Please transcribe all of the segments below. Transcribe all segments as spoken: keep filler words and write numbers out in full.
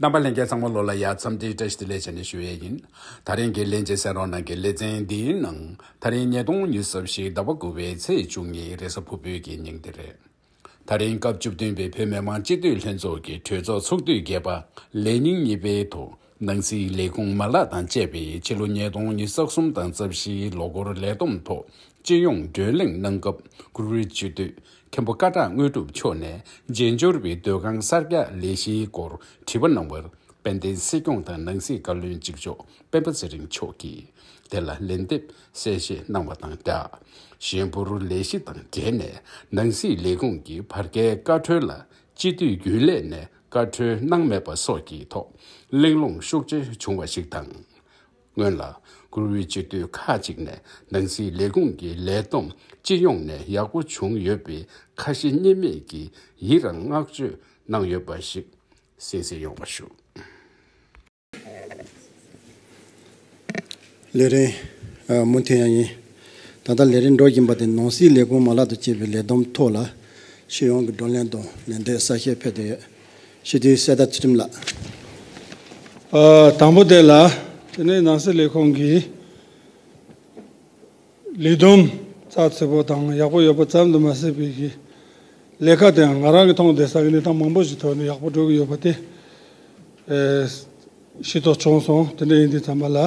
རྣམ་པ་ལྷན་རྒྱས་ཚང་མ་ལོ་ལ་ཡ་འཚམས་འདྲི་བཀྲ་ཤིས་བདེ་ལེགས་བྱས་ནས་ཞུ་ཡས་ཡིན། ད་རིང་གི་ལྷན་རྒྱས་གསན་རོགས་གནང་གི་ལེ་ཚན་འདིའི་ནང་ད་རིང་ཉིས་སྟོང་ཉི་ཤུ་རྩ་བཞི་ཟླ་བ་དགུ་པའི་ཚེས་བཅུ་གཉིས་རེས་གཟའ་ཕུར་བུའི་གི་ཉིན་དེ་རེད། ད་རིང་སྐབས་བཅུ་བདུན་པའི་བོད་མི་མང་སྤྱི་འཐུས་ལྷན་ཚོགས་ཀྱི་གྲོས་ཚོགས་ཚོགས་དུས་བརྒྱད་པ་ལས་ཉིན་གཉིས་པའི་ཐོག་ནང་སྲིད་ལས་ཁུངས་མ་ལག་དང་བཅས་པའི་ཕྱི་ལོ་ཉིས་སྟོང་ཉི་ཤུ་རྩ་གསུམ་དང་རྩ་བཞིའི་ལོ་འཁོར་ལས་བསྡོམས་ཐོག་སྤྱི་ཡོངས་བགྲོ་གླེང་གནང་སྐབས་བཀུར་འོས་སྤྱི་འཐུས་མཁན་པོ་སྐད་གྲགས་དངོས་གྲུབ་མཆོག་ནས་རྗེས་འབྱོར་བའི་སྡོད་ཁང་གསར་རྒྱག་ལས་གཞིའི་སྐོར་དྲི་བ་གནང་བར། དཔལ་ལྡན་སྲིད་སྐྱོང་དང་ནང་སྲིད་བཀའ་བློན་གཅིག་ལྕོགས་སྤེན་པ་ཚེ་རིང་མཆོག་གིས་དེ་ལ་ལན་འདེབས་གསལ་བཤད་གནང་བ་དང་སྦྲགས། གཞན་པོར་ལས་གཞི་དང་འབྲེལ་ནས་ནང་སྲིད་ལས་ཁུངས་ཀྱི་བར་བརྒལ་བཀའ་འཁྲོལ་ལ་སྤྱི་འཐུས་རྒྱུན་ལས་ནས་བཀའ་འཁྲོལ་གནང་མེད་པ་སོགས་ཀྱི་ཐོག་གླེང་སློང་ཤུགས་ཆེ་བྱུང་བ་ཞིག་དང་། སྔོན་ལ་བཀུར་འོས་སྤྱི་འཐུས་ཁག་ཅིག་ནས་ནང་སྲིད་ལས་ཁུངས་ཀྱི་ལས་བསྡོམས་སྤྱི་ཡོངས་ནས་ཡག་པོ་བྱུང་ཡོད་པའི་ཁ་ཞེ་གཉིས་མེད་ཀྱིས་ཡི་རང་བསྔགས་བརྗོད་གནང་ཡོད་པ་ཞིག་གསན་གཟིགས་ཡོང་བ་ཞུ། ལས་རིམ། ཨ། མུ་མཐུད་ཡང་ཡིན། ད་ལྟ་ལས་རིམ་འགྲོ་བཞིན་པ་དེ་ནང་སྲིད་ལས་ཁུངས་མ་ལག་ཏུ་བཅས་པའི་ལས་བསྡོམས་ཐོག་ལ་སྤྱི་ཡོངས་ཀྱི་བགྲོ་གླེང་དང་ལན་འདེབས་གསལ་བཤད་ཕེབས་བསྡད་ཡོད། སྤྱི་འཐུས་གསེར་རྟ་ཚུལ་ཁྲིམས་ལགས། ཨ། དང་པོ་དེ་ལ་དེ་ནས་ནང་སྲིད་ལས་ཁུངས་ཀྱིས་ལས་བསྡོམས་རྩ་ཚིག་པོ་དང་ཡག་པོ་ཡོད་པ་ཙམ་དུ་མ་ཟད་པའི་གི་ལས་ཀ་དེའང་ང་རང་གིས་མཐོང་བསྡད་ས་གི་གནས་སྟངས་མང་པོ་ཞིག་ཐོག་ནས་ཡག་པོ་འགྲོ་གི་ཡོད་པ་དེ། ཨེ། ཤེས་རྟོགས་བྱུང་སོང་། དེ་འདྲ་ཡིན་དུས་ཙམ་པ་ལ་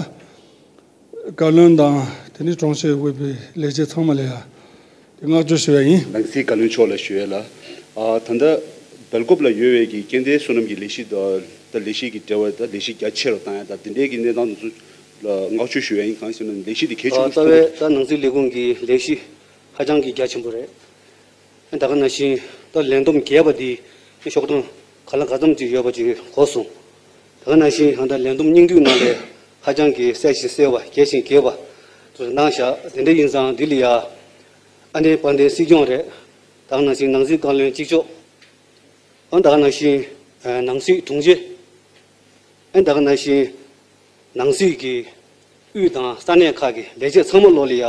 བཀའ་བློན་དང་དེ་ནས་དྲུང་ཆེ་དབུས་པའི་ལས་བྱེད་ཚང་མ་ལ་ཡང་དེ་བསྔགས་བརྗོད་ཞུ་བ་ཡིན། ནང་སྲིད་བཀའ་བློན་མཆོག་ལ་ཞུ་ཡས་ལ། ཨ། ད་ལྟ་སྦེལ་ཀོབ་ལ་ཡོད་པའི་གི་སྐྱེ་ལྡན་བསོད་ནམས་ཀྱི་ལས་གཞི་དང་ད་ལས་གཞི་གི་འབྲེལ་བ་ད་ལས་གཞི་རྒྱ་ཆེ་རུ་བཏང་ཡ་ད་དེ་འདྲའི་གི་གནས་སྟངས་དེ་ཚོ་ལ་བསྔགས་བརྗོད་ཞུ་ཡ་ཡིན། གང་ཞེ་ན་ལས་གཞི་དེ་གལ་ཆེན་པོ་ཞིག་རྩ་བའི་ད་ནང་སྲིད་ལས་ཁུངས་ཀྱི་ལས་གཞི་ཧ་ཅང་གི་རྒྱ་ཆེན་པོ་རེད། ད་ག་ནང་བཞིན་ད་ལས་བསྡོམས་རྒྱས་པ་འདི་ཤོག་གྲངས་ག་ལ་ག་ཙམ་ཅིག་ཡོད་པ་ཅིག་གོ་སོང་། ད་ག་ནང་བཞིན་ཡང་ད་ལས་བསྡོམས་སྙིང་བསྡུས་ནང་ལས་ཧ་ཅང་གི་གསལ་ཞིང་གསལ་བ་རྒྱས་ཤིང་རྒྱས་པ་དེ་གནང་བཞག་དེ་འདྲ་ཡིན་ཙང་འདི་ལ་ཡ་ཨ་ནེ་དཔལ་ལྡན་སྲིད་སྐྱོང་རེད། ད་ག་ནང་བཞིན་ནང་སྲིད་བཀའ་བློན་གཅིག་ལྕོགས། ཨ། ད་ག་ནང་བཞིན་ནང་སྲིད་དྲུང་ཆེ། ཨ། ད་ག་ནང་བཞིན་ནང་སྲིད་ཀྱི་དབུས་དང་ས་གནས་ཁག་གི་ལས་བྱེད་ཚང་མ་ལོ་ལ་ཡ་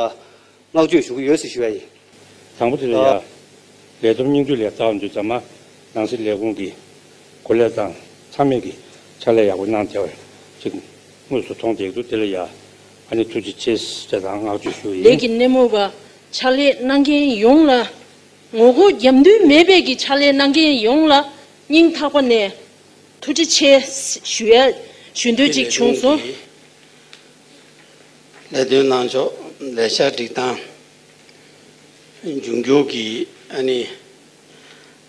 བསྔགས་བརྗོད་ཞུ་གི་ཡོད་ཟེར་ཞུ་ཡ་ཡིན། དང་པོ་དེ་ལ་ཡ་ལས་བསྡོམས་སྙིང་བསྡུས་ལ་ལྟ་བ་འདུག་ཙམ་མ་ནང་སྲིད་ལས་ཁུངས་ཀྱི་གོ་ལས་དང་ཚང་མས་ཀྱི་ཕྱག་ལས་ཡག་པོ་གནང་བསྡད་པ་ཅིག་དངོས་སུ་མཐོང་བསྡད་འདུག་དེ་ལ་ཡ་ཨ་ནི་ཐུགས་རྗེ་ཆེ་ཟེར་དང་བསྔགས་བརྗོད་ཞུ་ཡི་ལས་ཡིན། ཀྱི་སྣེ་མོ་བ་ཕྱག་ལས་གནང་མཁན་ཡོངས་ལ་ངོ་རྒོལ་རྒྱབ་མདུན་མེད་པའི་གི་ཕྱག་ལས་གནང་མཁན་ཡོངས་ལ་སྙིང་ཐག་པ་ནས་ཐུགས་རྗེ་ཆེ་ཞུ་ཡ་ཞུ་འདོད་ཅིག་བྱུང་སོང་། ལས་དོན་གནང་ཕྱོགས་ལས་འཆར་སྒྲིག་སྟངས་འབྱུང་འགྱུར་གྱི་ཨ་ནི་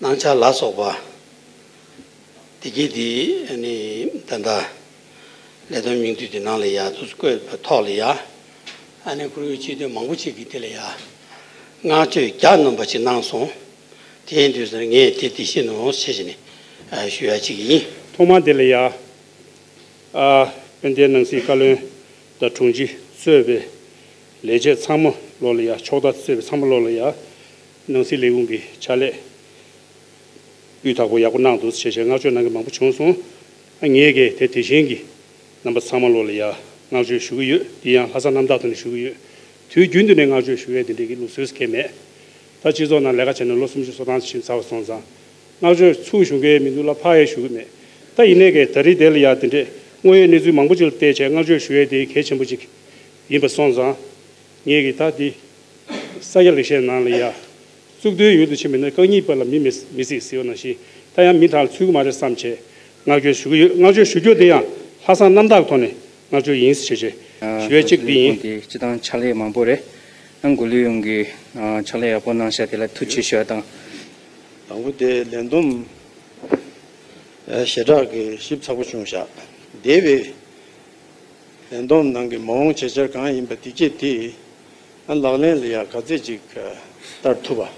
གནང་འཆར་ལ་སོགས་པ་དེ་གྱིས་དེ་ཨ་ནི་ད་ལྟ་ལས་དོན་སྙིང་བསྡུས་དེ་ནང་ལ་ཡ་དུ་བཀོད་པའི་ཐོག་ལ་ཡ་ཨ་ནི་བཀུར་འོས་སྤྱི་འཐུས་མང་པོ་ཅིག་གིས་དེ་ལ་ཡ་བསྔགས་བརྗོད་རྒྱ་ནོམ་པ་ཅིག་གནང་སོང་། དེ་ཡིན་དུས་ཙང་ངས་དེ་དེ་བཞིན་ནོ་ཞེས་བྱས་ནས་ཞུ་ཡ་ཅིག་ཡིན། ཐོག་མ་དེ་ལ་ཡ། ཨ། དཔལ་ལྡན་ནང་སྲིད་བཀའ་བློན་དང་དྲུང་ཆེ་གཙོས་པའི་ལས་བྱེད་ཚང་མ་ལོ་ལ་ཡ་ཕྱོགས་མཐའ་གཙོས་པའི་ཚང་མ་ལོ་ལ་ཡ་ནང་སྲིད་ལས་ཁུངས་ཀྱི་ཕྱག་ལས་སྤུས་དག་པོ་ཡག་པོ་གནང་འདུག་ཞེས་བྱས་བསྔགས་བརྗོད་གནང་མཁན་མང་པོ་བྱུང་སོང་། ཨ། ངས་ཀྱིས་དེ་དེ་བཞིན་གྱི་རྣམ་པ་ཚང་མ་ལོ་ལ་ཡ་བསྔགས་བརྗོད་ཞུ་གི་ཡོད། དེ་ཡང་ལྷག་བསམ་རྣམ་དག་ཐོག་ནས་ཞུ་གི་ཡོད། དུས་རྒྱུན་དུ་ནས་བསྔགས་བརྗོད་ཞུ་ཡས་དེ་འདྲའི་གི་ལུགས་སྲོལ་གང་ཡང་མེད། ད་སྤྱི་ཚོགས་ནང་ལས་ཀ་བྱས་ནས་ལོ་སུམ་ཅུ་སོ་ཐམ་ཕྱིན་ཚར་བ་སོང་ཙང་། བསྔགས་བརྗོད་ཚུར་ཞུ་མཁན་མི་འདུག་ལ་ཕར་ཡང་ཞུ་གི་མེད། ད་ཡིན་ནའི་གི་ད་རེས་དེ་ལ་ཡ་དེ་འདྲས་དངོས་ཡོད་གནས་ཚུལ་མང་པོ་ཅིག་ལ་བལྟས་བྱས་བསྔགས་བརྗོད་ཞུ་ཡས་དེ་གལ་ཆེན་པོ་ཅིག་ཡིན་པ་སོང་ཙང་། ངས་ཀྱི་ད་འདི་ས་སྐྱ་ལེགས་བཤད་ནང་ལ་ཡ། གཙུག་སྡེའི་ཡུལ་དུ་ཕྱིན་པ་ཡིན་ན་རྐང་གཉིས་པ་ལ་མི་མི་མི་གཟིགས་ཟེར་བ་ནང་བཞིན་ད་ཡང་མི་དག་ལ་ཚུད་ཀྱི་མ་རེད་བསམ་བྱས་བསྔགས་བརྗོད་ཞུ་གི་ཡོད། བསྔགས་བརྗོད་ཞུ་རྒྱུ་དེ་ཡང་ལྷག་བསམ་རྣམ་དག་ཐོག་ནས་བསྔགས་བརྗོད་ཡིན་ཟེར་བྱས་ཞུ་ཡས་གཅིག་དེ་ཡིན། དེ་སྤྱི་བཏང་ཕྱག་ལས་མང་པོ་རེད། ནང་འགོ་ལུས་ཡོང་གི་ཕྱག་ལས་ཡག་པོ་གནང་ཤག་དེ་ལ་ཐུགས་རྗེ་ཆེ་ཞུ་ཡ་དང་། དང་པོ་དེ་ལས་བསྡོམས་ཞེ་དྲག་གི་ཞིབ་ཚགས་པོ་བྱུང་ཤག་འདས་པའི་ལས་བསྡོམས་ནང་གི་མ་འོངས་བྱེད་འཆར་གང་ཡིན་པ་དེ་གྱད་དེ་ཨ་ལག་ལེན་ལ་ཡ་ག་ཚད་ཅིག་བསྟར་ཐུབ་པ།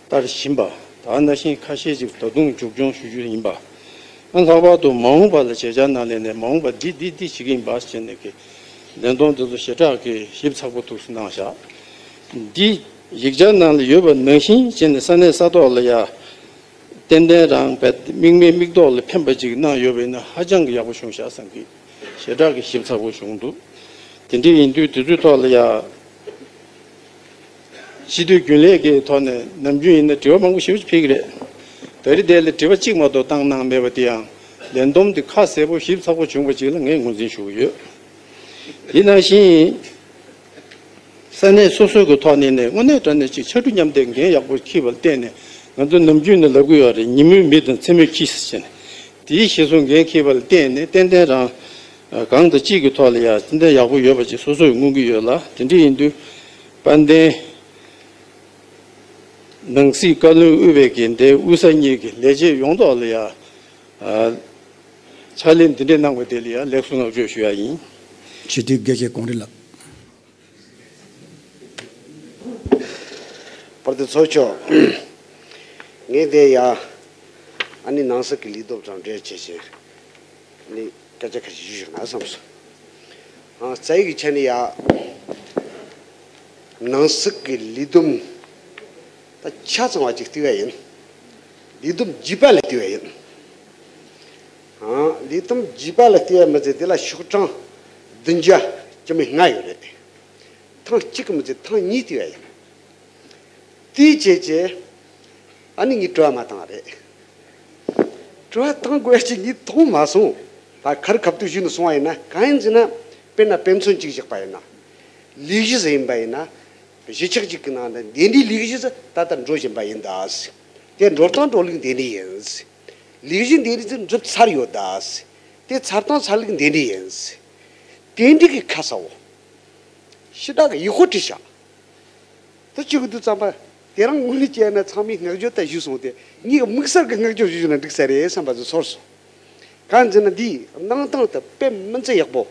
བསྟར་བཞིན་པ། ད་ནང་བཞིན་ཁ་ཤས་ཅིག་ད་དུང་མཇུག་སྐྱོང་ཞུ་རྒྱུ་ཡིན་པ། ཨ་ལྷག་པར་དུ་མ་འོངས་པ་ལ་བྱེད་འཆར་ནང་ལས་ནས་མ་འོངས་པ་འདི་འདི་འདི་བྱེད་ཀྱི་ཡིན་པ་ཟེར་ནས་ཀྱི་ལས་བསྡོམས་འདི་ཚོ་ཞེ་དྲག་གི་ཞིབ་ཚགས་པོ་ཐུགས་སུ་གནང་བཞག་འདི་ཡིག་ཆ་ནང་ལ་ཡོད་པ་ནང་བཞིན་བྱས་ནས་ས་གནས་ས་ཐོག་ལ་ཡ། ཏན་ཏན་རང་བས་མིག་སྨན་མིག་ཐོག་ལ་ཕན་པ་ཅིག་གནང་ཡོད་པ་ཡིན་ན་ཧ་ཅང་གི་ཡག་པོ་བྱུང་ཤག་བསམ་གི། ཞེ་དྲག་གི་ཞིབ་ཚགས་པོ་བྱུང་འདུག་དེ་འདྲ་ཡིན་དུས་དེ་ཚོའི་ཐོག་ལ་ཡ། སྤྱི་འཐུས་རྒྱུན་ལས་ཀྱི་ཐོག་ནས་ནམ་རྒྱུན་ཡིན་ན་དྲི་བ་མང་པོ་ཞེ་པོ་ཅིག་ཕེབས་ཀྱི་རེད། ད་རེས་དེ་ལ་དྲི་བ་གཅིག་མ་གཏོགས་བཏང་གནང་མེད་པ་དེ་ཡང་ ལས་བསྡོམས་དེ་ཁ་གསལ་པོ་ཞིབ་ཚགས་པོ་བྱུང་བ་ཅིག་ལ་ངས་ངོས་འཛིན་ཞུ་གི་ཡོད། དེ་ནང་བཞིན། ས་གནས་སོ་སོའི་གི་ཐོག་ནས་ནས་དངོས་གནས་དྲང་གནས་ཅིག་ཕྱར་གྲུ་མཉམ་འདེགས་འགན་ཡག་པོ་འཁྱེར་བ་ལ་བརྟེན་ནས། ང་ཚོ་ནམ་རྒྱུན་ནས་ལབ་གི་ཡོད་རེད། ཉིན་མོའི་མེ་དང་མཚན་མོའི་ཁྱི་ཟེར་བྱས་ནས། དེའི་གཞིར་བཟུང་འགན་འཁྱེར་བ་ལ་བརྟེན་ནས་ཏན་ཏན་རང་གང་དང་ཅིག་གི་ཐོག་ལ་ཡ་ཏན་ཏན་ཡག་པོ་ཡོད་པ་ཅིག་སོ་སོས་མངོན་གི་ཡོད་ལ། དེ་འདྲ་ཡིན་དུས་དཔལ་ལྡན་ནང་སྲིད་བཀའ་བློན་དབུས་པའི་གི་འདི་དབུས་ས་གཉིས་ཀྱི་ལས་བྱེད་ཡོངས་རྫོགས་ལ་ཡ་ཕྱག་ལས་འདི་འདྲ་གནང་བ་དེ་ལ་ཡ་ལེགས་སོ་བསྔགས་བརྗོད་ཞུ་ཡ་ཡིན། སྤྱི་འཐུས་དགེ་བཤེས་ཀོང་རི་ལགས། བར་དུ་ཚོགས་མཆོག་ངས་དེ་ཡ་ཨ་ནི་ནང་སྲིད་ཀྱི་ལས་བསྡོམས་དང་འབྲེལ་བྱས་བྱས་ཨ་ནི་སྐད་ཆ་ཁ་ཤས་ཞུ་ཞིག་ན་བསམ་སོང་། ཨ་རྩ་ཡིག་གི་ཆ་ནས་ཡ་ནང་སྲིད་ཀྱི་ལས་བསྡོམས་ད་ཆ་ཚང་བ་ཅིག་བལྟས་པ་ཡིན། ལས་བསྡོམས་རྒྱས་པ་ལ་བལྟས་པ་ཡིན། ཨ་ལས་བསྡོམས་རྒྱས་པ་ལ་བལྟས་པ་མི་ཚད་དེ་ལ་ཤོག་གྲངས་བདུན་བརྒྱ་བཅུ་མེད་ལྔ་ཡོད་རེད། ཐེངས་གཅིག་གི་མི་ཚད་ཐེངས་གཉིས་བལྟས་པ་ཡིན། དེའི་རྗེས་ཀྱི་ཨ་ནི་ངས་དྲི་བ་མ་བཏང་བ་རེད། དྲི་བ་བཏང་དགོས་ཀྱི་ངས་མཐོང་མ་སོང་། ད་ཁ་རི་ཁ་ཐུག་ཞུས་ནས་སོང་བ་ཡིན་ན། གང་ཡིན་ཟེར་ན་དཔེར་ན་དཔེ་མཚོན་གཅིག་བཞག་པ་ཡིན་ན། ལས་གཞི་ཟིག་ཡིན་པ་ཡིན་ན། གཞིས་ཆགས་གཅིག་གི་ནང་ན་འདི་འདྲའི་ལས་གཞི་ཟིག་ད་ལྟ་འགྲོ་བཞིན་པ་ཡིན་ད་ཟེར། དེ་འགྲོ་སྟངས་འགྲོ་ལུགས་འདི་འདྲ་ཡིན་ཟེར། ལས་གཞི་འདི་འདྲ་ཟིག་འགྲུབ་ཚར་ཡོད་ད་ཟེར། དེ་ཚར་སྟངས་ཚར་ལུགས་འདི་འདྲ་ཡིན་ཟེར། དེ་འདྲ་གི་ཁ་གསལ་བོ་ཞེ་དྲག་གི་ཡག་པོ་བྲིས་ཤག་ད་བྱེད་དགོས་དུས་ཙམ་པ་དེ་རང་ངོས་ནས་བྱས་ན་ཚང་མས་བསྔགས་བརྗོད་ད་ཞུས་སོང་སྟེ། ངས་དམིགས་བསལ་གྱི་བསྔགས་བརྗོད་ཞུས་ན་འགྲིག་ས་རེད་བསམ་པ་ཚོ་ཚོར་སོང་། གང་ཟེར་ན་འདིའི་གནང་སྟངས་དེ་དཔེ་མི་སྲིད་ཡག་པོ།